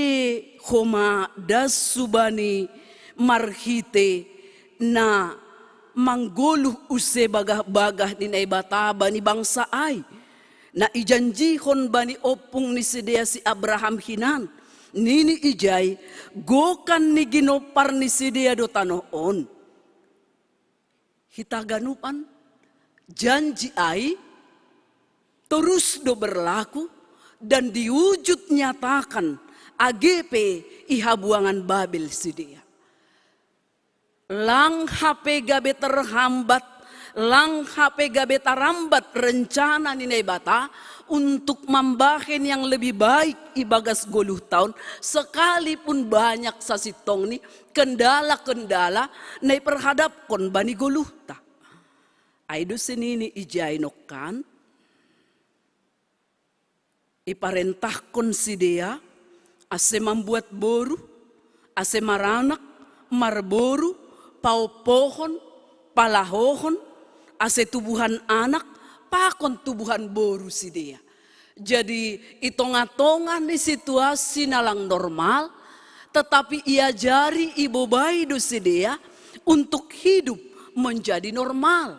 homa das subani marhite na manggoluh use bagah-bagah ni Naibata bani bangsa ai, na ijanjihon bani ompung ni sidea si Abraham hinan, nini ijai, gokan ni ginompar ni sidea do tanoh on. Hita ganupan, janji ai torus do berlaku dan diwujud nyatakan age pe i habuangan Babel sidea. Lang hape gabe terhambat, lang hape gabe tarambat rencana ni Naibata untuk mambahen yang lebih baik ibagas goluh taon, sekalipun banyak sasintongni kendala-kendala na iperhadapkon bani goluhta. Ai do senini ijai nongkan, iparentahkon sidea ase mambuat boru, ase maranak, marboru, paompohon, palahohon, ase tubuhan anak, pakon tubuhan boru sidea. Jadi i tongah-tongah ni situasi na lang normal, tetapi iajari, ibobai do sidea untuk hidup menjadi normal.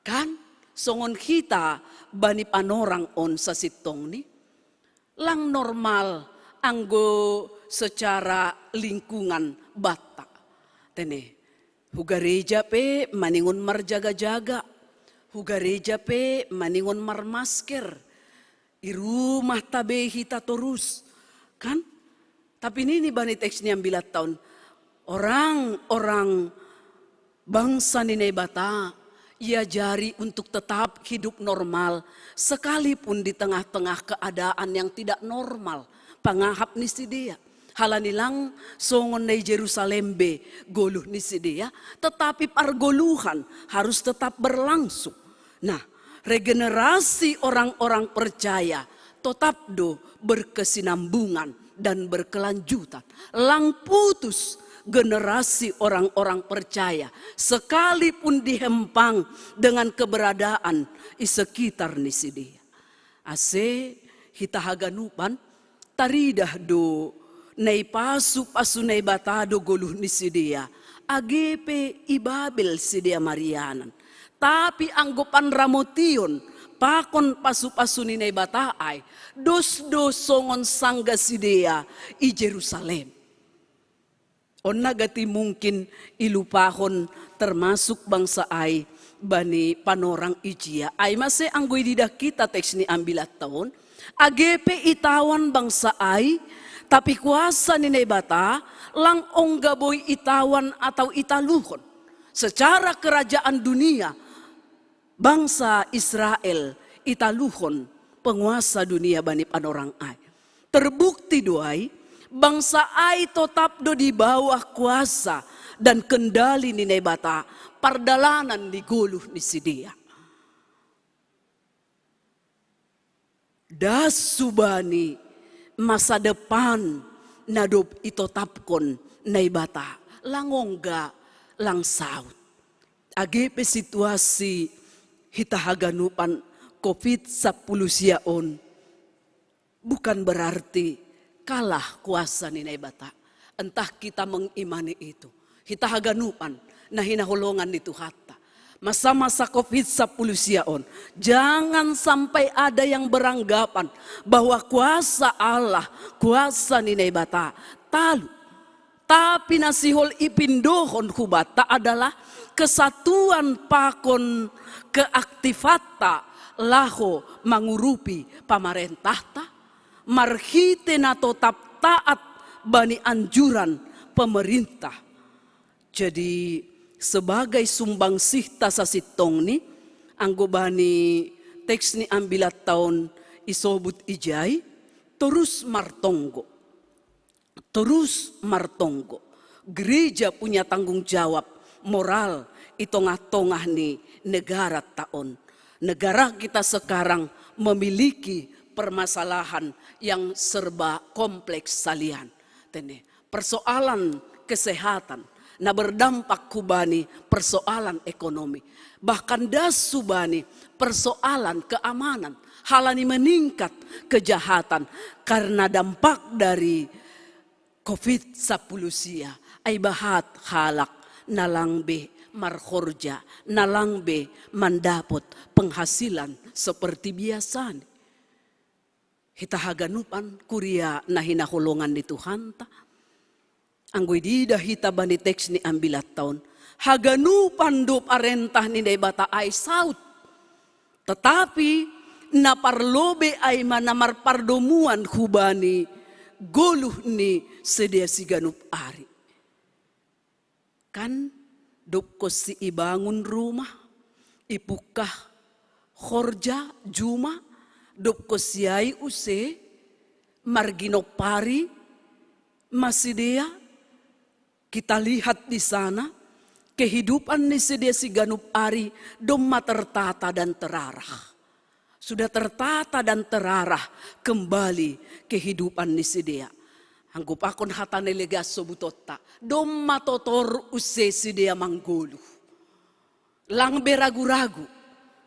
Kan, songon hita bani panorang on sasintongni, lang normal anggo secara lingkungan banta. Tene, hu gareja pe maningon marjaga-jaga, hu gareja pe maningon marmasker, i rumah tabe hita torus, kan? Tapi nini bani teks ni ambilat taon, orang-orang bangsa ni Naibata iajari untuk tetap hidup normal, sekalipun di tengah-tengah keadaan yang tidak normal pangahap ni sidea. Halani lang songon na i Jerusalem be goluh ni sidea, tetapi pargoluhan harus tetap berlangsung. Nah, regenerasi orang-orang percaya tetap do berkesinambungan dan berkelanjutan. Lang putus generasi orang-orang percaya, sekalipun dihempang dengan keberadaan i sekitar ni sidea. Ase hita haganupan, taridah do na ipasu-pasu Naibata do goluh ni sidea, age pe i Babel sidea marianan. Tapi anggo panramotion pakon pasu-pasu ni Naibata ai, dos do songon sangga sidea i Jerusalem. On na gati mungkin ilupahon termasuk bangsa ai bani panorang ijia. Ai mase anggo ididah hita teks ni ambilat taon, age pe itawan bangsa ai, tapi kuasa ni Naibata lang ongga boi itawan atau italuhon. Secara kerajaan dunia, bangsa Israel italuhon penguasa dunia bani panorang ai. Terbukti do ai, bangsa ai totap do di bawah kuasa dan kendali ni Naibata pardalanan ni goluh ni sidea. Das subani masa depan na dob itotapkon Naibata, lang ongga, lang saut. Age pe situasi hita haganupan covid sapuluh sia on, bukan berarti kalah kuasa ni Naibata. Entah kita mengimani itu. Hita haganupan na hinaholongan ni Tuhanta. Masa-masa covid sapuluh sia on, jangan sampai ada yang beranggapan bahwa kuasa Allah, kuasa ni Naibata talu. Tapi na sihol ipindohon hubata adalah kesatuan pakon keaktifanta laho mangurupi pamarentahta, marhite na totap taat bani anjuran pemerintah. Jadi, sebagai sumbangsihta sasintongni, anggo bani teks ni ambilat taon isobut ijai, terus martonggo. Terus martonggo. Gereja punya tanggung jawab moral i tongah-tongah ni negara taon. Negara kita sekarang memiliki permasalahan yang serba kompleks salian. Tene, persoalan kesehatan na berdampak hubani persoalan ekonomi. Bahkan das hubani persoalan keamanan. Halani meningkat kejahatan karena dampak dari covid sapuluh sia, ai bahat halak na lang be marhorja, na lang be mandapot penghasilan seperti biasani. Hita haganupan kuria na hinaholongan ni Tuhanta. Anggo ididah hita bani teks ni ambilat taon, haganupan do parentah ni Naibata ai saut. Tetapi na parlobei ai ma na marpardomuan hubani goluh ni sidea siganup ari. Kan, dob konsi ibangun rumah, ipungkah horja juma, dob konsi ai use marginompari ma sidea. Kita lihat di sana, kehidupan ni sidea siganup ari domma tertata dan terarah. Sudah tertata dan terarah kembali kehidupan ni sidea. Anggo pakon hata na legan sobutonta, domma totor use sidea manggoluh. Lang be ragu-ragu.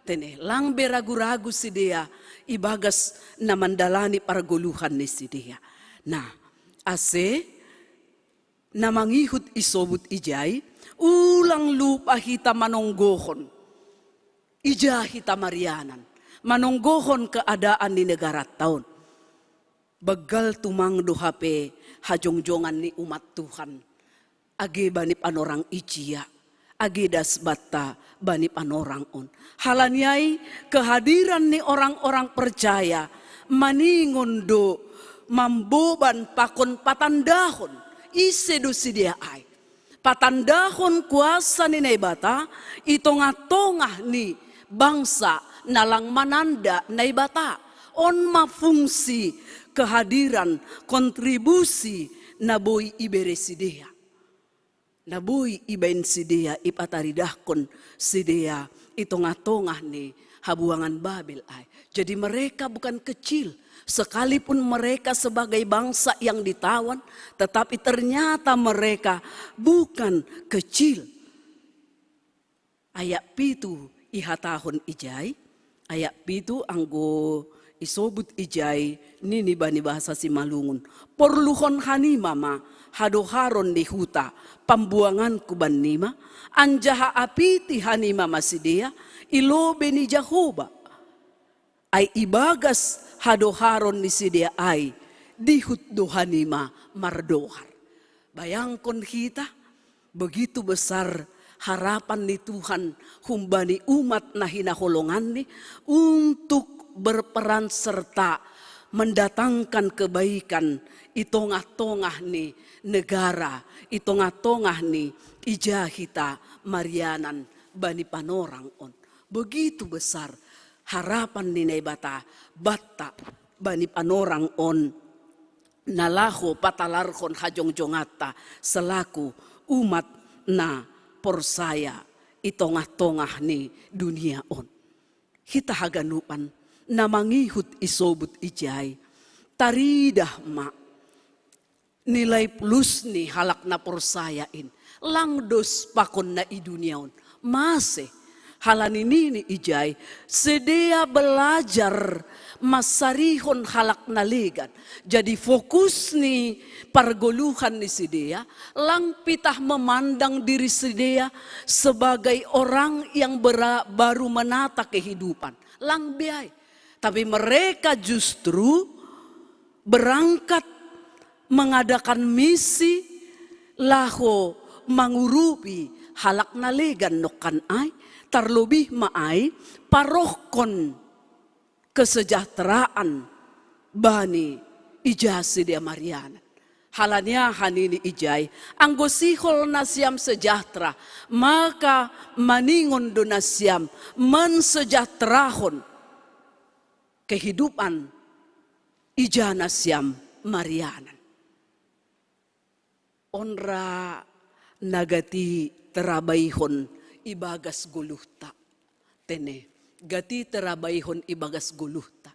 Tene, lang be ragu-ragu sidea ibagas na mandalani pargoluhan ni sidea. Nah, ase na mangihut isobut ijai, ulang lupa hita manonggohon ija hita marianan, manonggohon keadaan ni negara taon. Begal tumang do hape hajongjongan ni umat Tuhan. Age bani panorang ijia, age das banta bani panorang on. Halani ai kehadiran ni orang-orang percaya maningon do mamboban pakon patandahon ise do sidea ai. Patandahon kuasa ni Naibata i tongah-tongah ni bangsa na lang mananda Naibata. On ma fungsi kehadiran kontribusi na boi ibere sidea. Na boi ibaen sidea ipataridahkon sidea i tongah-tongah ni habuangan Babel ai. Jadi mereka bukan kecil. Sekalipun mereka sebagai bangsa yang ditawan, tetapi ternyata mereka bukan kecil. Ayat pitu ihatahon ijai, ayat pitu anggo isobut ijai nini bani bahasa Simalungun. Porluhon hanima ma hadoharon ni huta pambuanganku bannima, anjaha apiti hanima ma sidea i lobei ni Jahowa. Ai ibagas hadoharon ni sidea ai dihut do hanima mardohar. Bayangkon hita, begitu besar harapan ni Tuhan humbani umat na hinaholonganni untuk berperan serta mendatangkan kebaikan i tongah-tongah ni negara, i tongah-tongah ni ija hita marianan bani panorang on. Begitu besar harapan ni Naibata banta bani panorang on na laho patalarhon hajongjonganta selaku umat na porsaya i tongah-tongah ni dunia on. Hita haganupan na mangihut isobut ijai, taridah ma nilai plus ni halak na porsaya in, lang dos pakon na i dunia on. Mase, halani nini ijai, sidea belajar masarihon halak na legan. Jadi fokus ni pargoluhan ni sidea, lang pitah memandang diri sidea sebagai orang yang bera- baru menata kehidupan. Lang be ai. Tapi mereka justru berangkat mengadakan misi laho mangurupi halak na legan nongkan ai, tarlobih ma ai parohkon kesejahteraan bani ija sidea marianan. Halani aha nini ijai, anggo sihol nasiam sejahtera, maka maningon do nasiam mensejahterahon kehidupan ija nasiam marianan. On ra na gati terabaihon ibagas goluhta. Tene, gati terabaihon ibagas goluhta.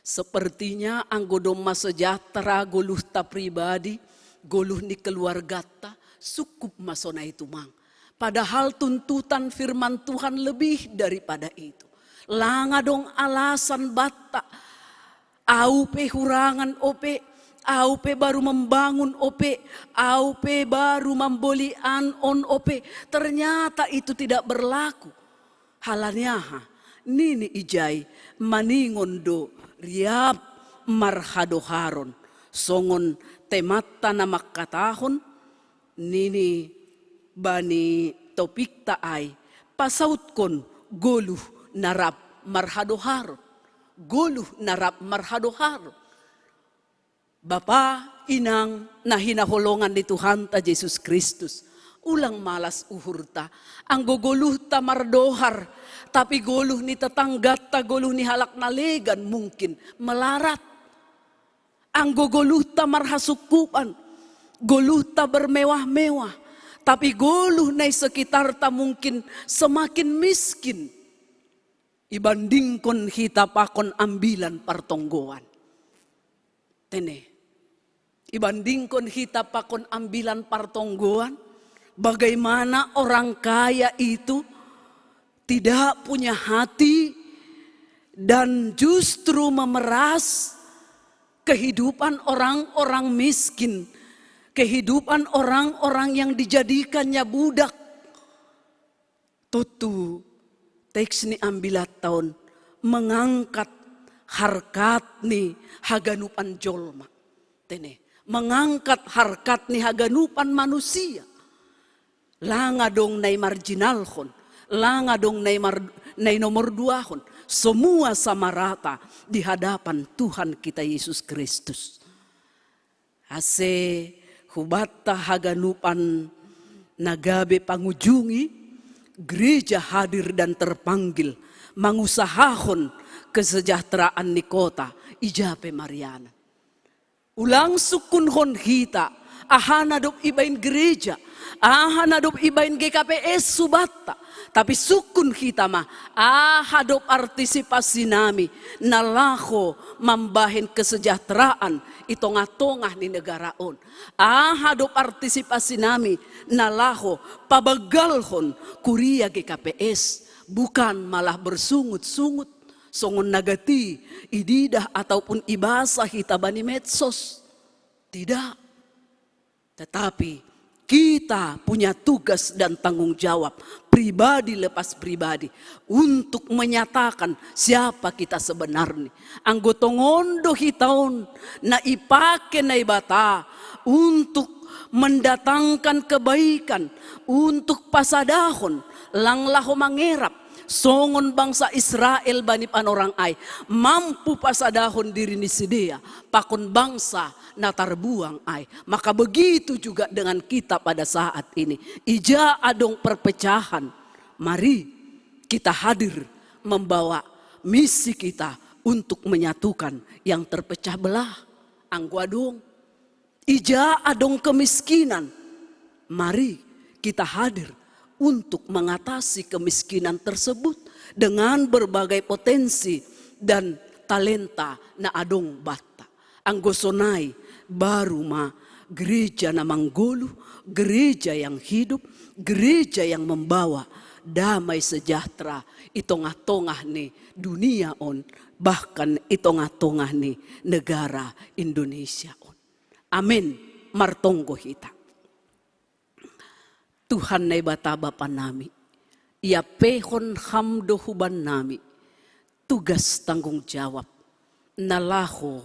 Sepertinya anggo domma sejahtera goluhta pribadi, goluh ni keluargata, sungkup ma sonai tumang. Padahal tuntutan firman Tuhan lebih daripada itu. Lang adong alasan banta, au pe hurangan ope, au pe baru membangun ope, au pe baru mamboli an on ope. Ternyata itu tidak berlaku. Halani aha? Nini ijai, maningon do riap marhadoharon. Songon temanta na mangkatahon, nini bani topikta ai, pasautkon goluh na rap marhadoharon. Goluh na rap marhadoharon. Bapa, inang, na hinaholongan ni Tuhanta Jesus Kristus, ulang malas uhurta. Anggo goluhta mardohar, tapi goluh ni tetanggata, goluh ni halak na legan mungkin melarat. Anggo goluhta marhasungkupan, goluhta bermewah-mewah, tapi goluh na i sekitarta mungkin semakin miskin. Ibandingkon hita pakon ambilan partonggoan. Tene. Ibandingkon hita pakon ambilan partonggoan, bagaimana orang kaya itu tidak punya hati dan justru memeras kehidupan orang-orang miskin, kehidupan orang-orang yang dijadikannya budak. Tontu teks ni ambilatta on mengangkat harkat ni haganupan jolma. Tene, mengangkat harkat ni haganupan manusia. Lang adong na i marjinalhon, lang adong na i mar-, na i nomor duahon. Semua sama rata di hadapan Tuhan kita Yesus Kristus. Ase hubanta haganupan na gabe pangujungi, gereja hadir dan terpanggil mangusahahon kesejahteraan ni kota, ija pe marianan. Ulang sungkunhon hita, aha na dob ibaen gereja, aha na dob ibaen G K P S hubanta. Tapi sungkun hita ma, aha do partisipasi nami na laho mambahen kesejahteraan i tongah-tongah ni negara on. Aha do partisipasi nami na laho pabanggalhon kuria G K P S, bukan malah bersungut-sungut songon na gati ididah ataupun ibasa hita bani medsos. Tidak. Tetapi kita punya tugas dan tanggung jawab pribadi lepas pribadi untuk menyatakan siapa kita sebenarnya. Anggo tongon do hita on na ipake Naibata untuk mendatangkan kebaikan, untuk pasadahon, lang laho mangerap, songon bangsa Israel bani panorang ai, mampu pasadahon diri ni sidea pakon bangsa na tarbuang ai. Maka begitu juga dengan kita pada saat ini. Ija adong perpecahan, mari kita hadir membawa misi kita untuk menyatukan yang terpecah belah. Anggo adong, ija adong kemiskinan, mari kita hadir untuk mengatasi kemiskinan tersebut dengan berbagai potensi dan talenta na adong banta. Anggo sonai, baru ma gereja na manggoluh, gereja yang hidup, gereja yang membawa damai sejahtera i tongah-tongah ni dunia on, bahkan i tongah-tongah ni negara Indonesia on. Amin. Martonggo hita. Tuhan Naibata Bapa nami, iapehon Ham do huban nami tugas tanggung jawab na laho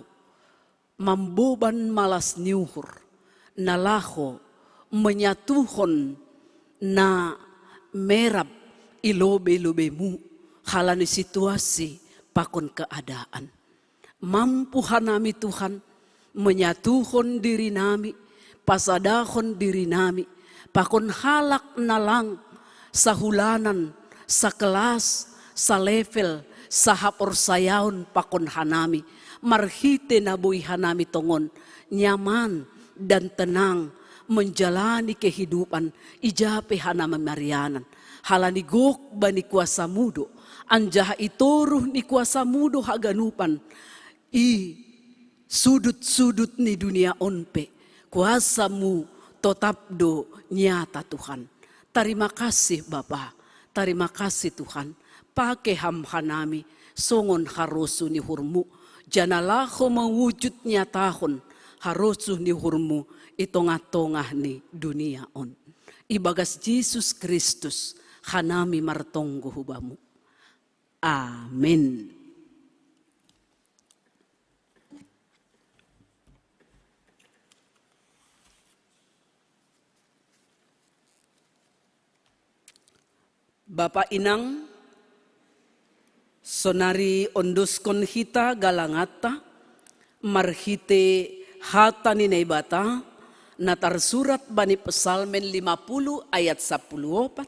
mamboban malas ni uhur, na laho menyatuhon na merap i lobei-lobeimu halani situasi pakon keadaan. Mampu hanami Tuhan menyatuhon diri nami, pasadahon diri nami pakon halak na lang saulanan, sakelas, salevel, sahaporsayaon pakon hanami, marhite na boi hanami tongon nyaman dan tenang menjalani kehidupan i ja pe hanami marianan. Halani gok bani kuasamu do, anjaha i toruh ni kuasamu do haganupan i sudut-sudut ni dunia on pe, kuasamu totap do nyata Tuhan. Tarima kasih Bapa, tarima kasih Tuhan, pake Ham hanami songon harosuh ni uhurmu, janah laho mewujud nyatahon harosuh ni uhurmu i tongah-tongah ni dunia on. Ibagas Jesus Kristus hanami martonggo hu Bamu. Amin. Bapa inang, sonari ondoskon hita galanganta marhite hata ni Naibata na tarsurat bani Psalmen lima puluh ayat sapuluh opat.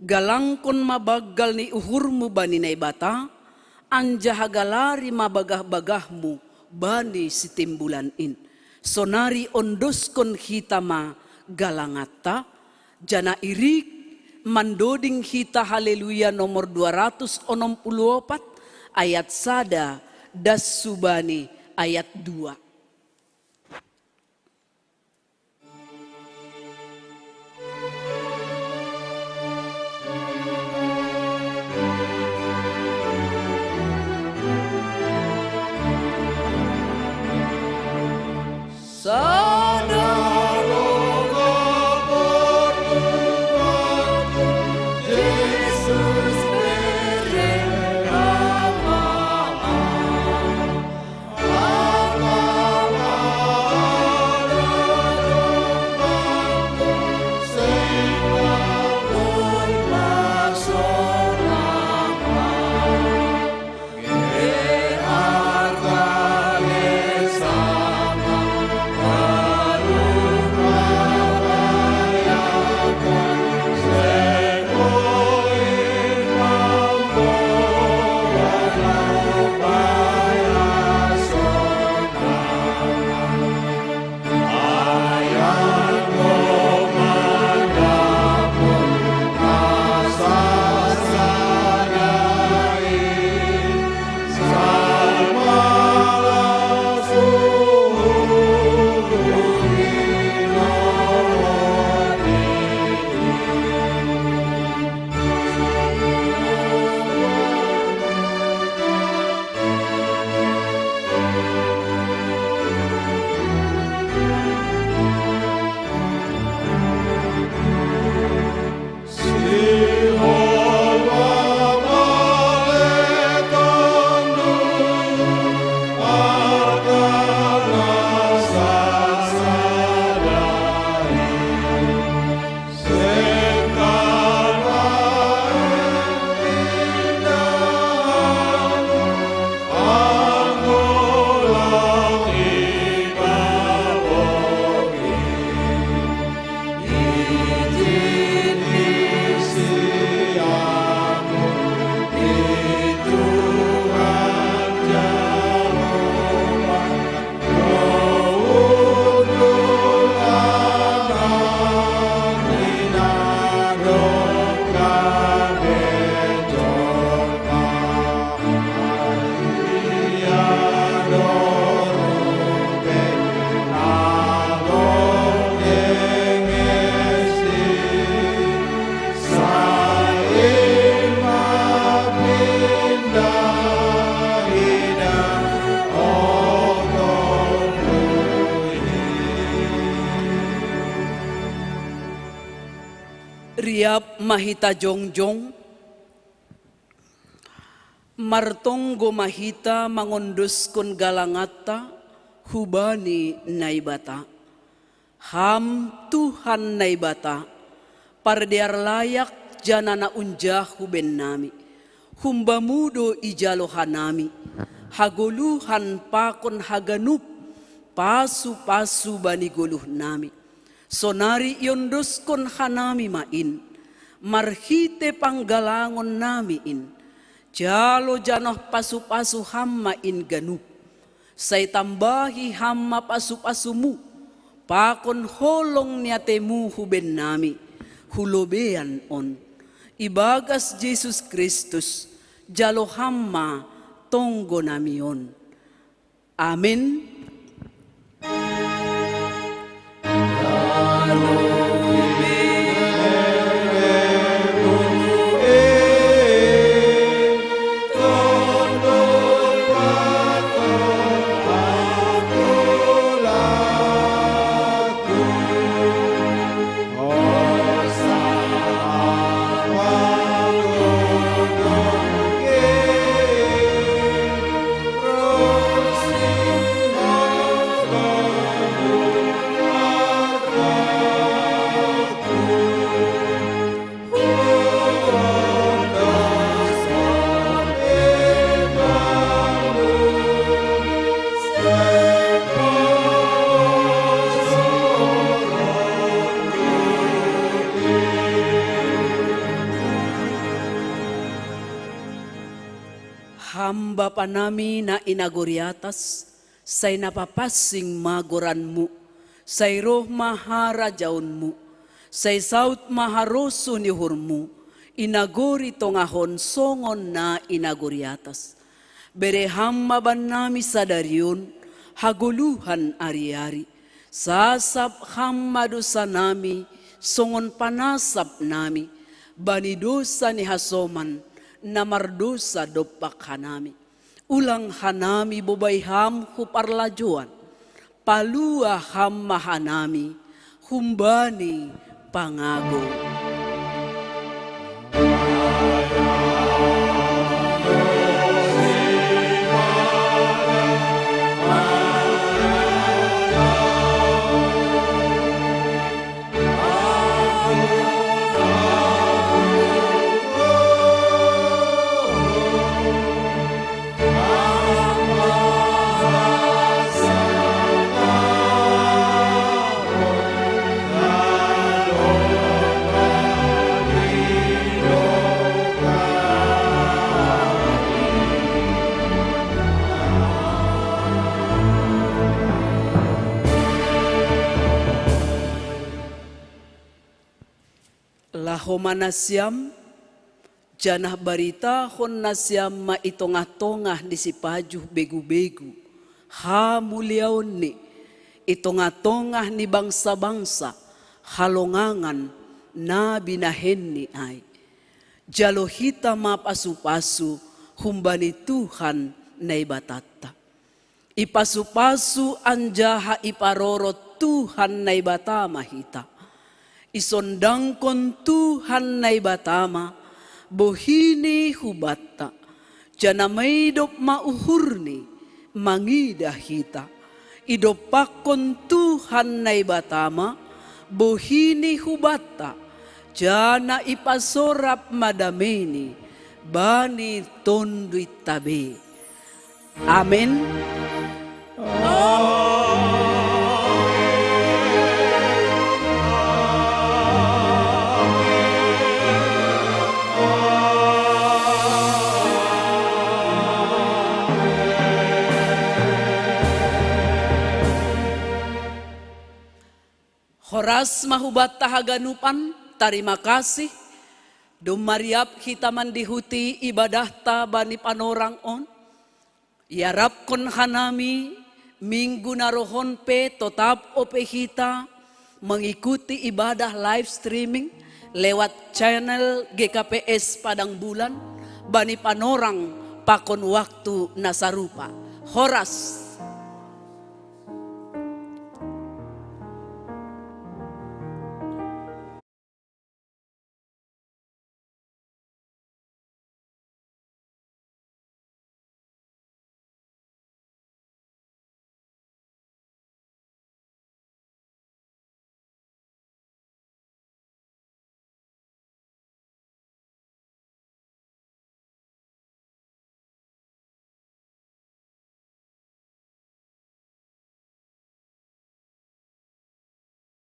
Galangkon ma banggal ni uhurmu bani Naibata, anjaha galari ma bagah-bagahmu bani sitimbulan in. Sonari ondoskon hita ma galanganta, janah irik mandoding hita Haleluya nomor dua ratus onom puluh opat ayat sada das subani ayat dua. Riap ma hita jongjong, martonggo ma hita mangondoskon galanganta hubani Naibata. Ham Tuhan Naibata, pardear layak janah na unjah hu bennami. Hum-Bamu do ijalo hanami hagoluhan pakon haganup pasu-pasu bani goluhnami. Sonari iondoskon hanami ma in, marhitei panggalangonnami in. Jalo janah pasu-pasu Ham ma in ganup. Sai tambahi Ham ma pasu-pasuMu pakon holong ni ateMu hu bennami hu lobeian on. Ibagas Jesus Kristus, jalo Ham ma tonggonami on. Amen. Ham Bapa nami na i nagori atas, sai na papansing ma goranMu, sai roh ma harajaonMu, sai saud ma harosuh ni uhurMu, i nagori tongah on songon na i nagori atas. Bere Ham ma bannami sadari on hagoluhan ari-ari. Sasap Ham ma dousanami songon panasap nami bani dousa ni hasoman na mardousa dompak hanami. Ulang hanami bobai Ham hu parlajouan. Palua Ham ma hanami humbani pangago. Laho ma nasiam, janah baritahon nasiam ma i tongah-tongah ni sipajuh begu-begu hamuliaonNi, i tongah-tongah ni bangsa-bangsa halongangan na binahenNi ai. Jalo hita ma pasu-pasu humbani Tuhan Naibatanta. Ipasu-pasu anjaha iparorot Tuhan Naibata ma hita. Isondangkon Tuhan Naibata ma bohiNi hubanta, janah maidop ma uhurNi mangidah hita. Idompakkon Tuhan Naibata ma bohiNi hubanta, janah ipasorap ma dameiNi bani tonduinta be. Amen. Horas ma hubanta haganupan, tarima kasih. Domma riap hita mandihuti ibadahta bani panorang on. Iarapkon hanami, minggu na roh on pe totap ope hita mengikuti ibadah live streaming lewat channel G K P S Padang Bulan, bani panorang pakon waktu na sarupa. Horas.